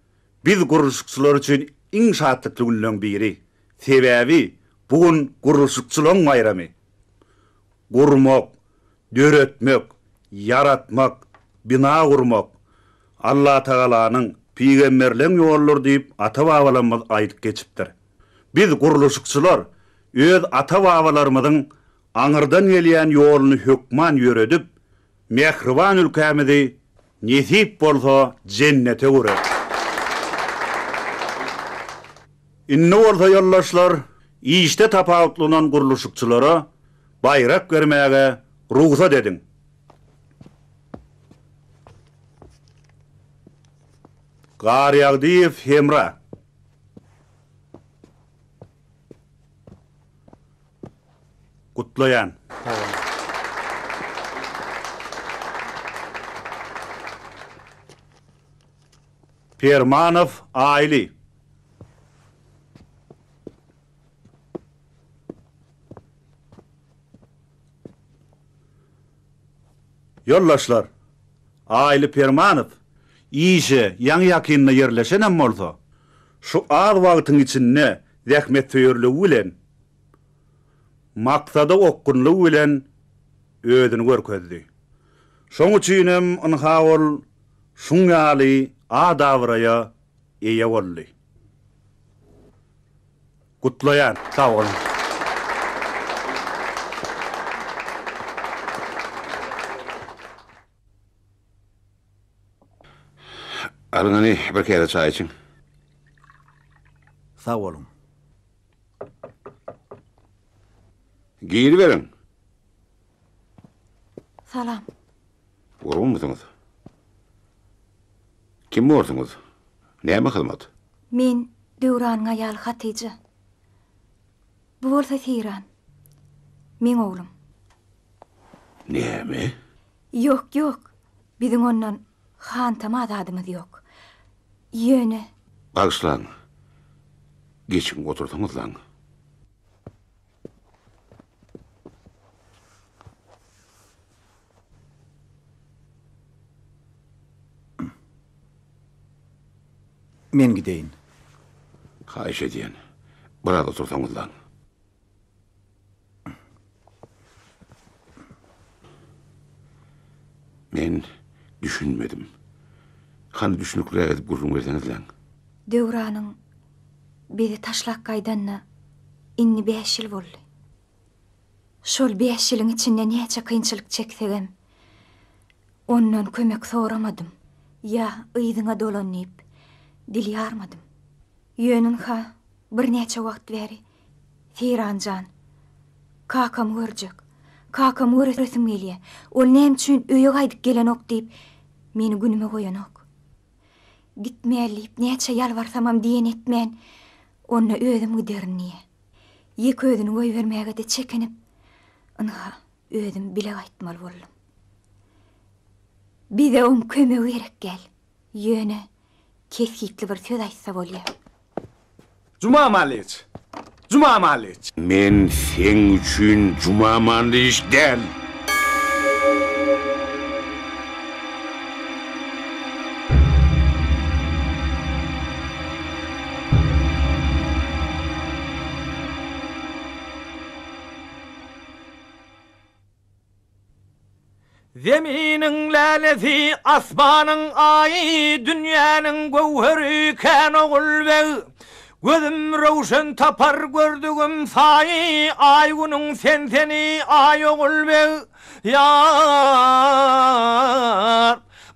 biz gurluşykçylar üçin iň şatlykly günleň biri. Sebäbi bu gün gurluşykçylaryň baýramy. Gurmak, döretmek, ýaratmak, bina gurmak Allatagalanyň, pygamberleň ýoludyr diýip ata-babalarymyz aýdyp geçipdir. Biz gurluşykçylar öz ata-babalarymyzyň aňyrdan gelýän ýoluny hökman ýöredip, mähriban ülkämizi nesip bolsa jennete öwreris. Indi bolsa ýoldaşlar, işde tapawutlanan gurluşykçylara baýrak bermäge rugsat ediň. Garýagdyýew Hemra. Gutlaýan. Sag boluň. Permanow Aýly. Ýoldaşlar, Aýly Permanow işe ýaňy-ýakynda ýerleşenem bolsa, şu az wagtyň içinde zähmetsöýerligi bilen, maksada okgunlygy bilen özüni görkezdi. Şoň üçinem ynha ol şuň ýaly at-abraýa eýe boldy. Gutlaýan. Sag boluň. Alyň hany bir käse çaý içiň. Sag boluň. Giriberiň. Salam. Gurgunmysyňyz? Kim borsuňyz? Näme hyzmat? Men Döwranyň aýaly Hatyja. Bu bolsa Seýran. Meň oglum. Näme? Ýok, ýok. Biziň ondan hantama zadymyz ýok. Ýöne. Bagyşlaň. Geçiň otursaňyzlaň. Men gideýin. Haýyş edýän, biraz otursaňyzlaň. Men düşünmedim. Hany düşnükliräk edip gürrüň berseňizläň. Döwranyň bizi taşlap gaýdanyna indi bäş ýyl boldy. Şol bäş ýylyň içinde näçe kynçylyk çeksegem, ondan kömek soramadym. Ýa yzyňa dolan diýip. Dil ýarmadym. Ýöne ynha, birnäçe wagt bäri Seýran jan, kakamy görjek, kakamy göresim gelýä, ol näme üçin öýe gaýdyp gelenok diýip, meni günüme goýanok. Gitmäli diýip näçe ýalbarsamam diýen etmän, onda özüm giderin diýýä. Ýeke özüni goýbermäge-de çekinip, ynha, özüm bile gaýtmaly boldum. Bize oň kömegi gerek däl. Ýöne kesgitli bir söz aýtsa bolýa. Juma Manlyç! Juma Manlyç! Men seň üçin Juma Manlyç däl! Zeminiň lälesi, asmanyň aýy, dünýäniň göwheri kän Ogulbeg. Gözüm röwşen tapar gördügim saýy, Aý-günüň sen-seni, aý Ogulbeg. Ýar,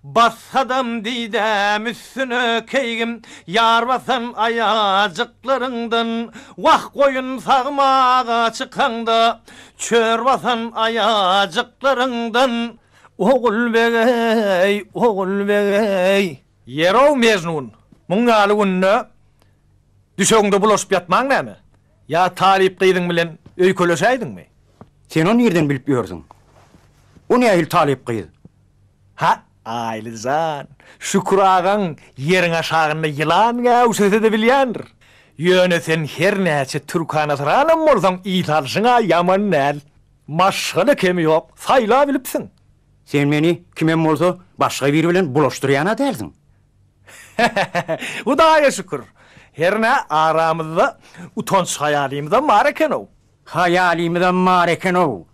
bassadam didäm üstüne keýgim, Ýar basan aýajyklaryňdan, Wah, goýun sagmaga çykaňda, Çör basan aýajyklaryňdan Ogulbeg-eý, Ogulbeg-eý. Ýer-ow, Mejnun, muň ýaly günde düşegiňde bulaşyp ýatmaň näme? Ýa talyp gyzyň bilen öýkeleşäýdiňmi? Sen ony nirden bilip ýörsüň? O nähili talyp gyz? Ha, Aýly jan, Şükür agaň ýeriň aşagynda ýylan gäwşese-de bilýändir. Ýöne sen her näçe türkanasyranam bolsaň ys alşyň-a ýaman däl. Maşgala kemi ýok, saýlabilipsiň. Sen meni kimem bolsa başga biri bilen bulaşdyrýan-a dälsiň? Hudaýa şükür, hernä aramyzda utanç-haýalymyzam bar eken-ow. Haýalymyzam bar eken-ow.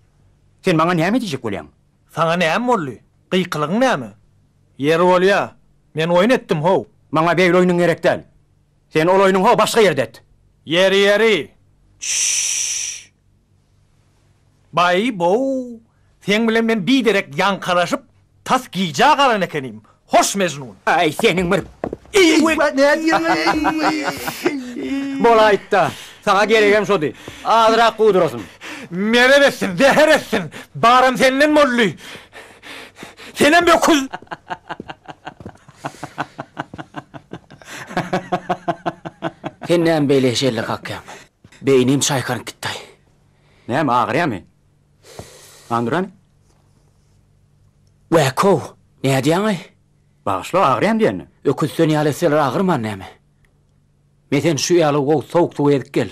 Sen maňa näme diýjek bolýaň? Saňa näme boldy? Gykylygyň näme? Ýeri bolýa, men oýun etdim how. Maňa beýle oýnuň gerek däl. Sen ol oýnuňy ho başga ýerde et. Ýeri, ýeri. Çşş. Baý-bow, seň bilen men biderek ýaňkalaşyp, tas gijä galan ekenim. Hoş, Mejnun. Aý, seniň bir Bolaýtda, saňa geregem şody. Azrak gudurasyn. Merez etsin, zäher etsin. Baram senden boldy. Senem öküz. Sen näme beýle şelle kakýaň? Beýnim çaýkanyp gitdi-aý. Näme, agyrýamy? Anduran? Wäkow, nädýäň-aý? Bagyşla, agyrýam diýende. Öküz sen ýaly etseler agyrman näme? Me sen şu ýaly gowy sowuk suw ezip gel.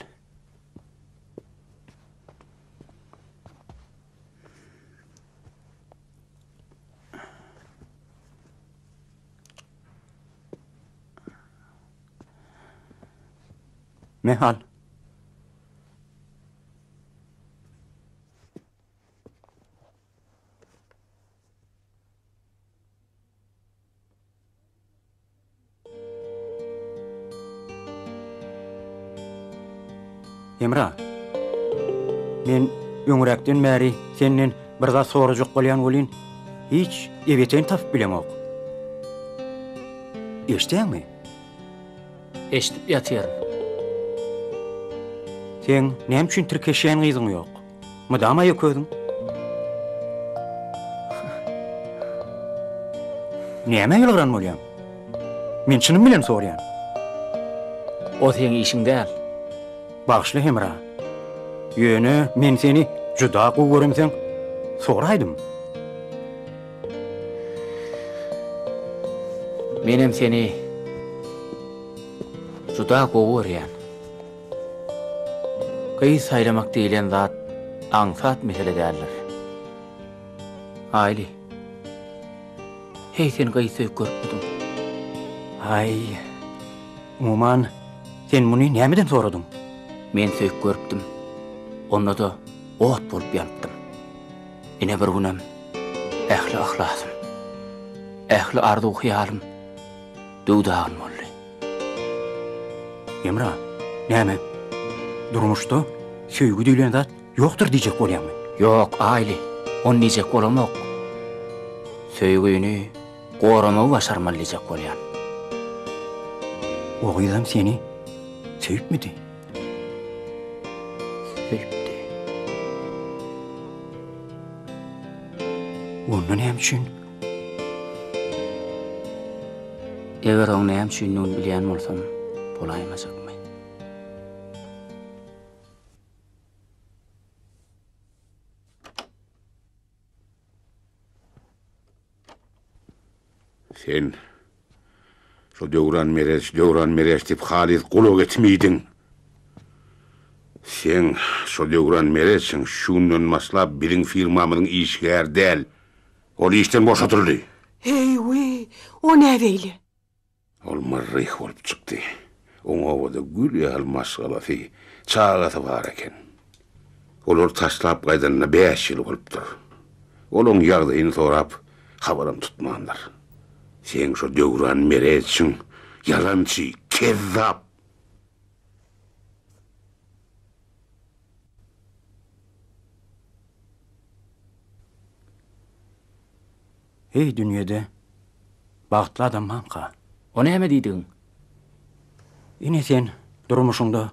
Me al. Hemra, men öňräkden bäri senden bir zat sorajak bolýan welin, hiç ebeteýini tapyp bilemok. Eşidýäňmi? Eşidip ýatyryn. Seň näme üçin tirkeşýän gyzyň ýok? Mydama ýeke özüň. Nämä ýylgyran bolýaň? Men çynym bilen soraýan. O seň işiň däl. Bagyşla Hemra. Ýöne men seni juda gowy göremseň, soraýdym. Menem seni juda gowy görýän. Gyz saýlamak diýlen zat aňsat mesele däldir. Aýly, heý sen gyz söýüp görüpmidiň? Aý, umuman, sen muny nämeden soradyň? Men söýüp görüpdim. Onda-da ot bolup ýanypdym. Ine bir günem ähli yhlasym, ähli arzuw-hyýalym döw-dagyn boldy. Hemra, näme, durmuşda söýgi diýlen zat ýokdur diýjek bolýaňmy? Ýok, Aýly, ony diýjek bolamok. Söýgini goramagy başarmaly diýjek bolýan. O gyzam seni söýüpmidi? Söýüpdi. Onda näme üçin? Eger oň näme üçindigini bilýän bolsam, bolaýmajakmy? Sen şo Döwran Mereç, Döwran Mereç diýip halys gulak etimi iýdiň. Seň şo Döwran Mereçiň şu günden başlap biziň firmamyzyň işgäri däl. Ol işden boşadyldy. Heý-wiý, o näbeýle? Ol myrryh bolup çykdy. Oň obada gül ýaly maşgalasy, çagasy bar eken. Olary taşlap gaýdanyna bäş ýyl bolupdyr. Ol oň ýagdaýyny sorap, habaram tutmandyr. Seň şo Döwran Mereçiň ýalançy, kezzap! Heý dünýede bagtly adam barmyka? O näme diýdigiň? Ine sen durmuşyňda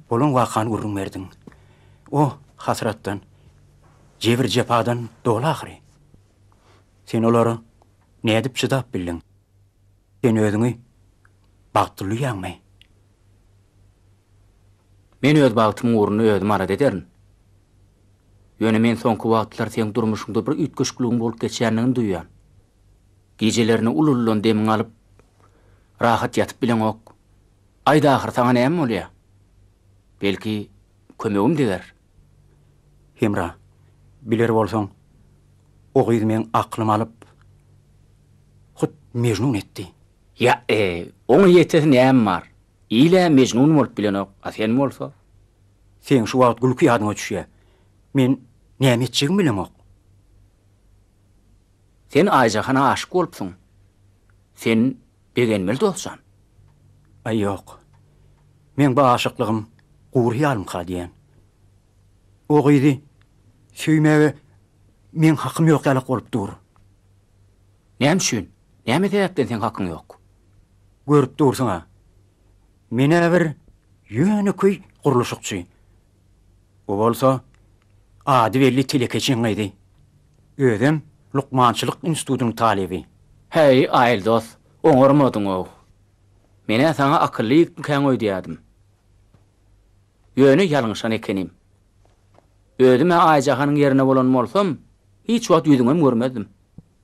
bolan wakany gürrüň berdiň. O hasratdan, jebir-jepadan doly ahyry. Sen olara nädip çydap bildiň? Sen özüňi bagtly duýýaňmy? Men öz bagtymyň ugrunda özüm alada ederin. Ýöne men soňky wagtlar seň durmuşyňda bir üýtgeşikligiň bolup geçýändigini duýýan. Gijelerine uly-uludan demiňi alyp, rahat ýatyp bileňok. Aýt ahyr, saňa näme bolýar? Belki, kömegim deger? Hemra, biler bolsaň, o gyz meň aklymy alyp, hut Mejnun etdi. Ýa-e, oňa ýetesi näme bar? Il-ä Mejnun bolup bilenok, a sen bolsa? Seň şu wagt gülki ýadyňa düşýä. Men näme etjegimi bilemok. Sen Aýjahana aşyk bolupsyň. Sen begenmeli dostjan. Aý ýok. Meň bu aşyklygym gury ýalymka diýýän. O gyzy söýmäge meň hakym ýok ýalak bolup dur. Näme üçin? Näme sebäpden seň hakyň ýok? Görüp dursuň-a. Men-ä bir ýönekeý gurluşykçy. O bolsa ady belli telekeçiň gyzy. Özem lukmançylyk institutynyň talyby. Häý, Aýyldos, oňarmadyň-ow. Men-ä saňa akylly ýigitmikäň öýdýärdim. Ýöne ýalňyşan ekenim. Özüm-ä Aýjahanyň ýerine bolan bolsam, hiç wagt ýüzüňem görmezdim.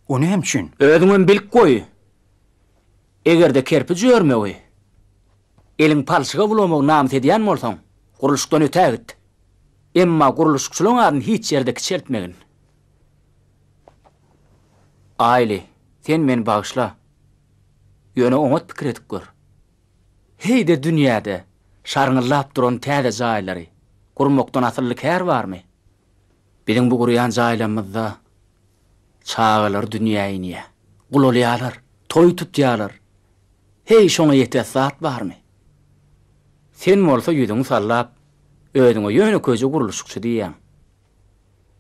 O näme üçin? Özüňem bilip goý. Eger-de kerpiç örmegi, eliň palçyga bulamagy namys edýän bolsaň, gurluşykdan ötä git. Emma gurluşykçylaryň adyny hiç ýerde kiçeltmegin. Aýly, sen meni bagyşla. Ýöne oňat pikir edip gör. Heý-de dünýäde şarňyllap duran täze jaýlary gurmakdan asylly kär barmy? Biziň bu gurýan jaýlarymyzda çagalar dünýä inýär, gulalýarlar, toý tutýarlar. Heý, şoňa ýetes zat barmy? Sen bolsa ýüzüňi sallap, özüňe ýönekeýje gurluşykçy diýýäň.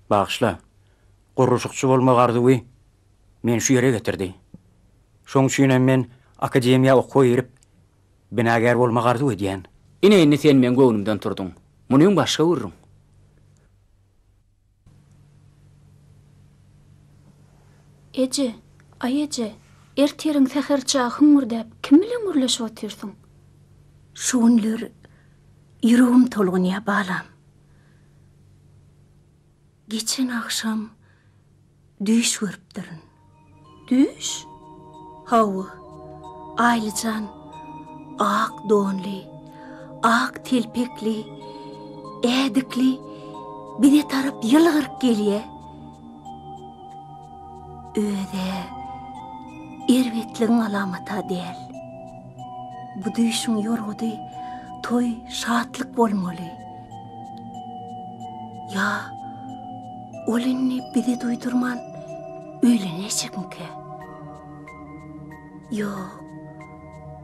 Bagyşla, gurluşykçy bolmak arzuwy meni şu ýere getirdi. Şoň üçinem men akademiýa okuwa girip, binagär bolmak arzuw edýän. Ine indi sen meň göwnümden turduň. Munyň başga gürrüň. Eje, aý eje, ertiriň säher çagy hüňňürdäp kim bilen gürleşip otyrsyň? Şu günler ýüregim tolgunýar, balam. Geçen agşam düýş görüpdirin. Düýş? Hawa, Aýlyjan ak donly, ak telpekli, ädikli bize tarap ýylgyryp gelýä. Öz-ä erbetligiň alamaty-a däl. Bu düýşüň ýorgudy toý, şatlyk bolmaly. Ýa ol indi bize duýdurman öýlenäýjekmikä? Ýok,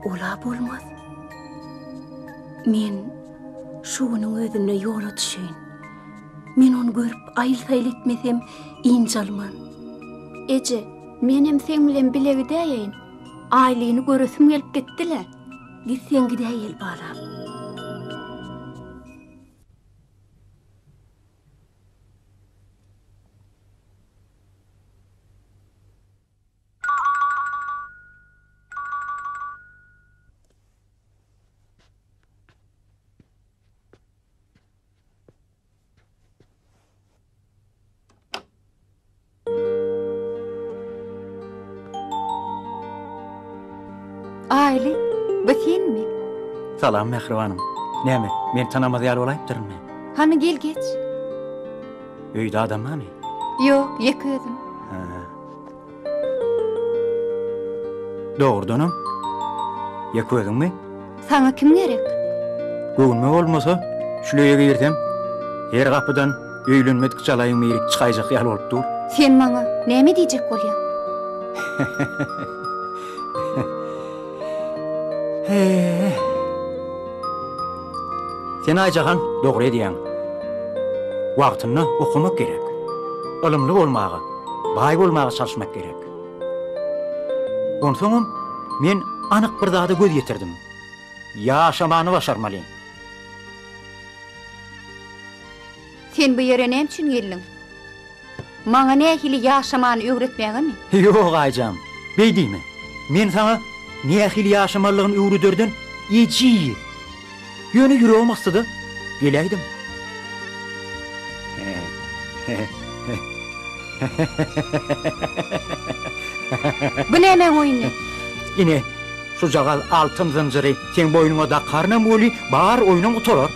ol-a bolmaz. Men şu günüň özünde ýola düşeýin. Men ony görüp aýyl-saýyl etmesem ynjalman. Eje, menem seň bilen bile gidäýeýin. Aýlyny göresim gelip gitdi-le. Gitseň gidäýeli balam. Aýly, bu senmi? Salam, mähribanym. Näme, meni tanamaz ýaly bolaýypdyrynmy? Hany gel geç. Öýde adam barmy? Ýok, ýeke özüm. Hä. Dogrudanam, ýeke özüňmi? Saňa kim gerek? Göwnüme bolmasa, şul öýe girsem, her gapydan öýlenmedik jalaýyň biri çykaýjak ýaly bolup dur. Sen maňa näme diýjek bolýaň? Sen Aýjahan dogry edýäň. Wagtynda okamak gerek. Ylymly bolmaga, baý bolmaga çalyşmak gerek. Onsoňam men anyk bir zada göz ýetirdim. Ýaşamany başarmaly. Sen bu ýere näme üçin geldiň? Maňa nähili ýaşamany öwretmägemi? Ýok, Aýjan, beý diýme. Men saňa nähili ýaşamalydygyny öwrederden ejiz. Ýöne ýüregim gysdy-da, geläýdim. Bu nämäň oýny? Ine, şujagaz altyn zynjyry seň boýnuňa dakarynam weli, bar oýnum gutarar.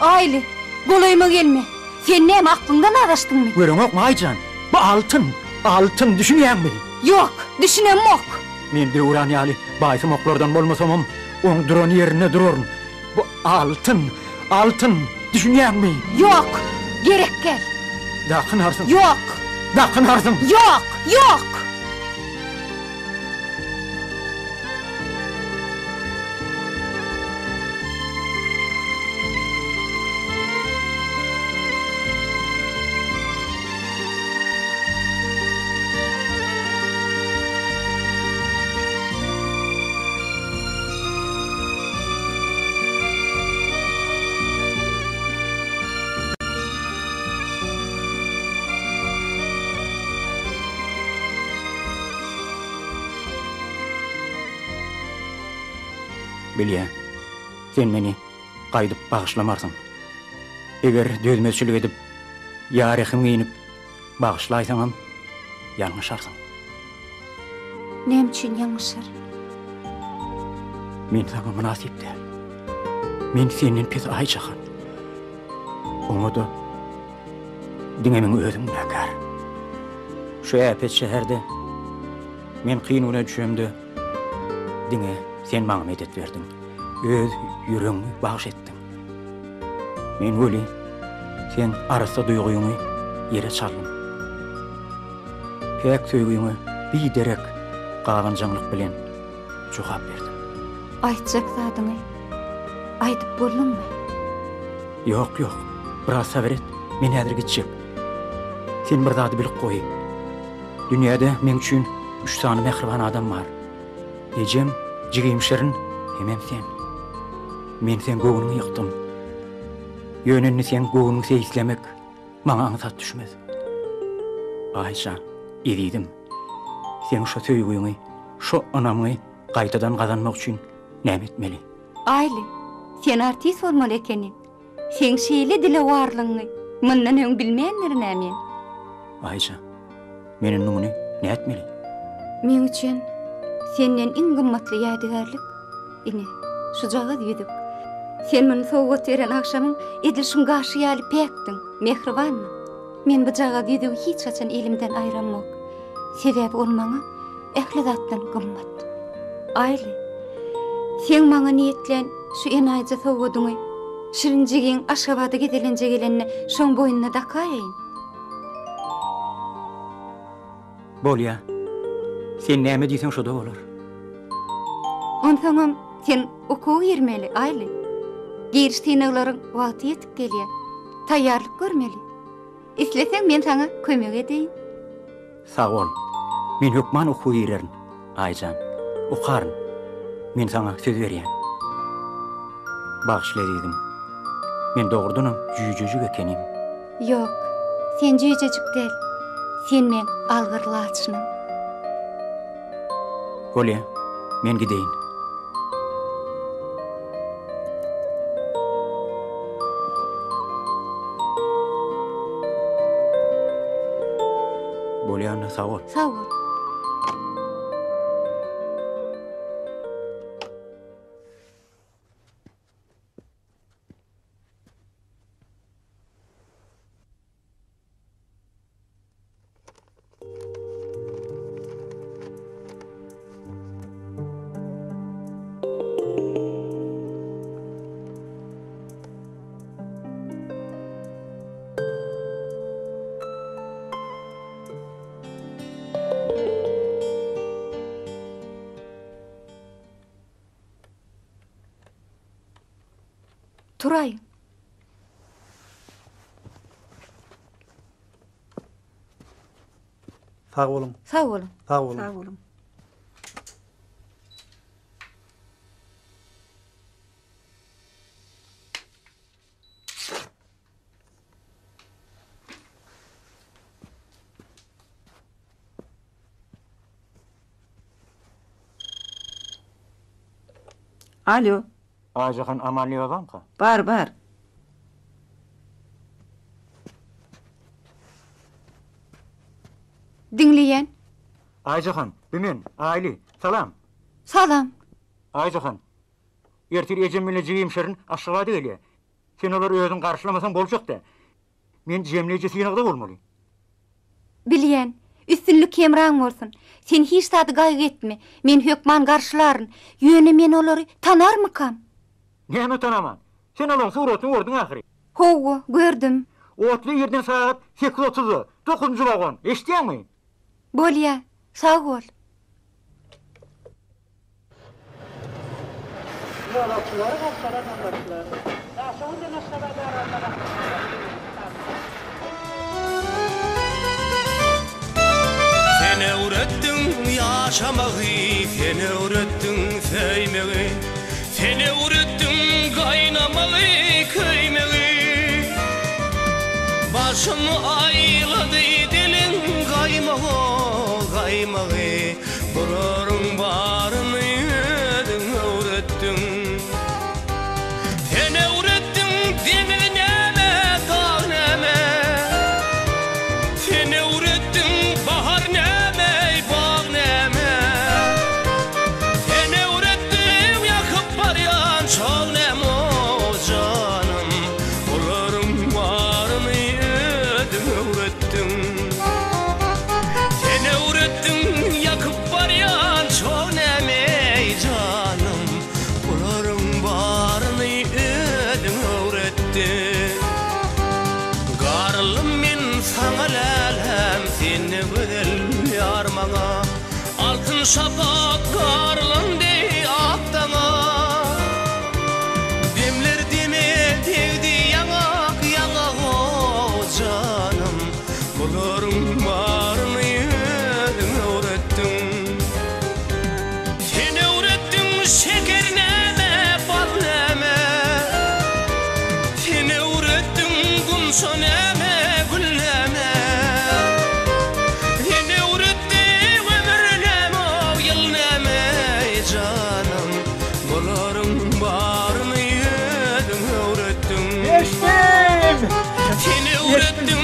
Aýly, golaýyma gelme. Sen näme aklyňdan azaşdyňmy? Göreňokmy, Aýjan? Bu altyn, altyn, düşünýäňmi? Ýok, düşünemok. Men Döwran ýaly baýsumaklardan bolmasamam, oň duran ýerinde duraryn. Bu altyn, altyn, düşünýäňmi? Ýok, gerek däl. Dakynarsyň. Ýok. Dakynarsyň. Ýok, ýok. Bilýän, sen meni gaýdyp bagyşlamarsyň. Eger dözmezçilik edip, ýa rehim geýnip bagyşlaýsaňam, ýalňyşarsyň. Näme üçin ýalňyşaryn? Men saňa mynasyp däl. Men senden pes Aýjahan. Oňa-da diňe meň özüm günäkär. Şu äpet şäherde men kyn güne düşemde diňe sen maňa medet berdiň. Öz ýüregiňi bagyş etdiň. Men weli seň arassa duýgyňy ýere çaldym. Päk söýgüňe biderek gabanjaňlyk bilen jogap berdim. Aýtjak zadyňy aýdyp bolduňmy? Ýok, ýok. Biraz sabyr et. Men häzir gitjek. Sen bir zady bilip goý. Dünýäde meň üçin üç sany mähriban adam bar. Ejem, jigim Şirin hemem sen. Men seň göwnüňi ýykdym. Ýöne indi seň göwnüňi seýislemek maňa aňsat düşmez. Aýjan, ezizim, seň şo söýgüňi, şo ynamyňy gaýtadan gazanmak üçin näme etmeli? Aýly, sen artist bolmaly ekeniň. Seň şeýle dilewarlygyňy mundan öň bilmändirin-ä men. Aýja, men indi muny nätmeli? Meň üçin senden iň gymmatly ýadygärlik, ine, şujagaz ýüzük. Sen muny sowgat beren agşamyň edil şuň gaşy ýaly päkdiň, mähribandyň. Men bujagaz ýüzügi hiç haçan elimden aýramok. Sebäbi ol maňa ähli zatdan gymmat. Aýly, seň maňa niýetlän şu enaýyja sowgadyňy Şirin jigiň Aşgabada gezelenje gelende şoň boýnuna dakaýaýyn. Bolýa. Sen näme diýseň şo-da bolar. Onsoňam sen okuwa girmeli, Aýly. Giriş synaglaryň wagty ýetip gelýär. Taýýarlyk görmeli. Isleseň men saňa kömek edeýin. Sag bol. Men hökman okuwa girerin, Aýjan. Okaryn. Men saňa söz berýän. Bagyşla ezizim. Men dogrudanam jüýjejik ekenim. Ýok, sen jüýjejik däl. Sen meň algyr laçynym. Bolýa, men gideýin. Bolýa onda sag bol. Sag bol. Turaýyň. Sag boluň. Sag boluň. Sag boluň. Sag boluň. Alo. Aýjahan Amanlyýewa barmyka? Bar, bar. Diňleýän. Aýjahan, bu men, Aýly. Salam. Salam. Aýjahan, ertir ejem bilen jigim Şirin Aşgabada gelýär. Sen olary özüň garşylamasaň boljak däl. Men jemleýji synagda bolmaly. Bilýän. Üstünlik hemraň bolsun. Sen hiç zady gaýgy etme. Men hökman garşylaryn. Ýöne men olary tanarmykam? Näme tanaman? Sen olaryň suratyny gördüň ahyry. Hawa, gördüm. Otly irden sagat sekiz otuzda, dokuzynjy wagon. Eşidýäňmi? Bolýa. Sag bol. Ýolagçylary garşylan nobatlar. Daşoguzdan Aşgabada arasynda gatnaýan Sen öwretdiň ýaşamagy, Sen öwretdiň söýmegi, Sen öwretdiň gaýnamagy, köýmegi. Başym aýlady diliň gaýmagy, gaýmagy, Bularyň baryny özüň öwretdiň. Sen öwretdiň deňiz näme, dag näme. Sen öwretdiň bahar näme, bag näme. Sen öwretdiň ýakyp barýan çog näme, o janym. Bularyň baryny özüň öwretdiň. Sen öwretdiň ýakyp barýan çog näme-eý janym, Bularyň baryny özüň öwretdiň. Garyldym men saňa läläm, sen-de gözel ýar maňa, Altyn şapak garylan deý ak daňa. Demler deme degdi ýaňak ýaňag-ow janym, Bularyň baryny özüň öwretdiň. Sen öwretdiň şeker näme, bal näme. Sen öwretdiň gunça näme, gül näme. Sen öwretdiň ömür näme-ow, ýyl näme, janym. Bularyň baryny özüň öwretdiň. Geçdim! Sen öwretdiň.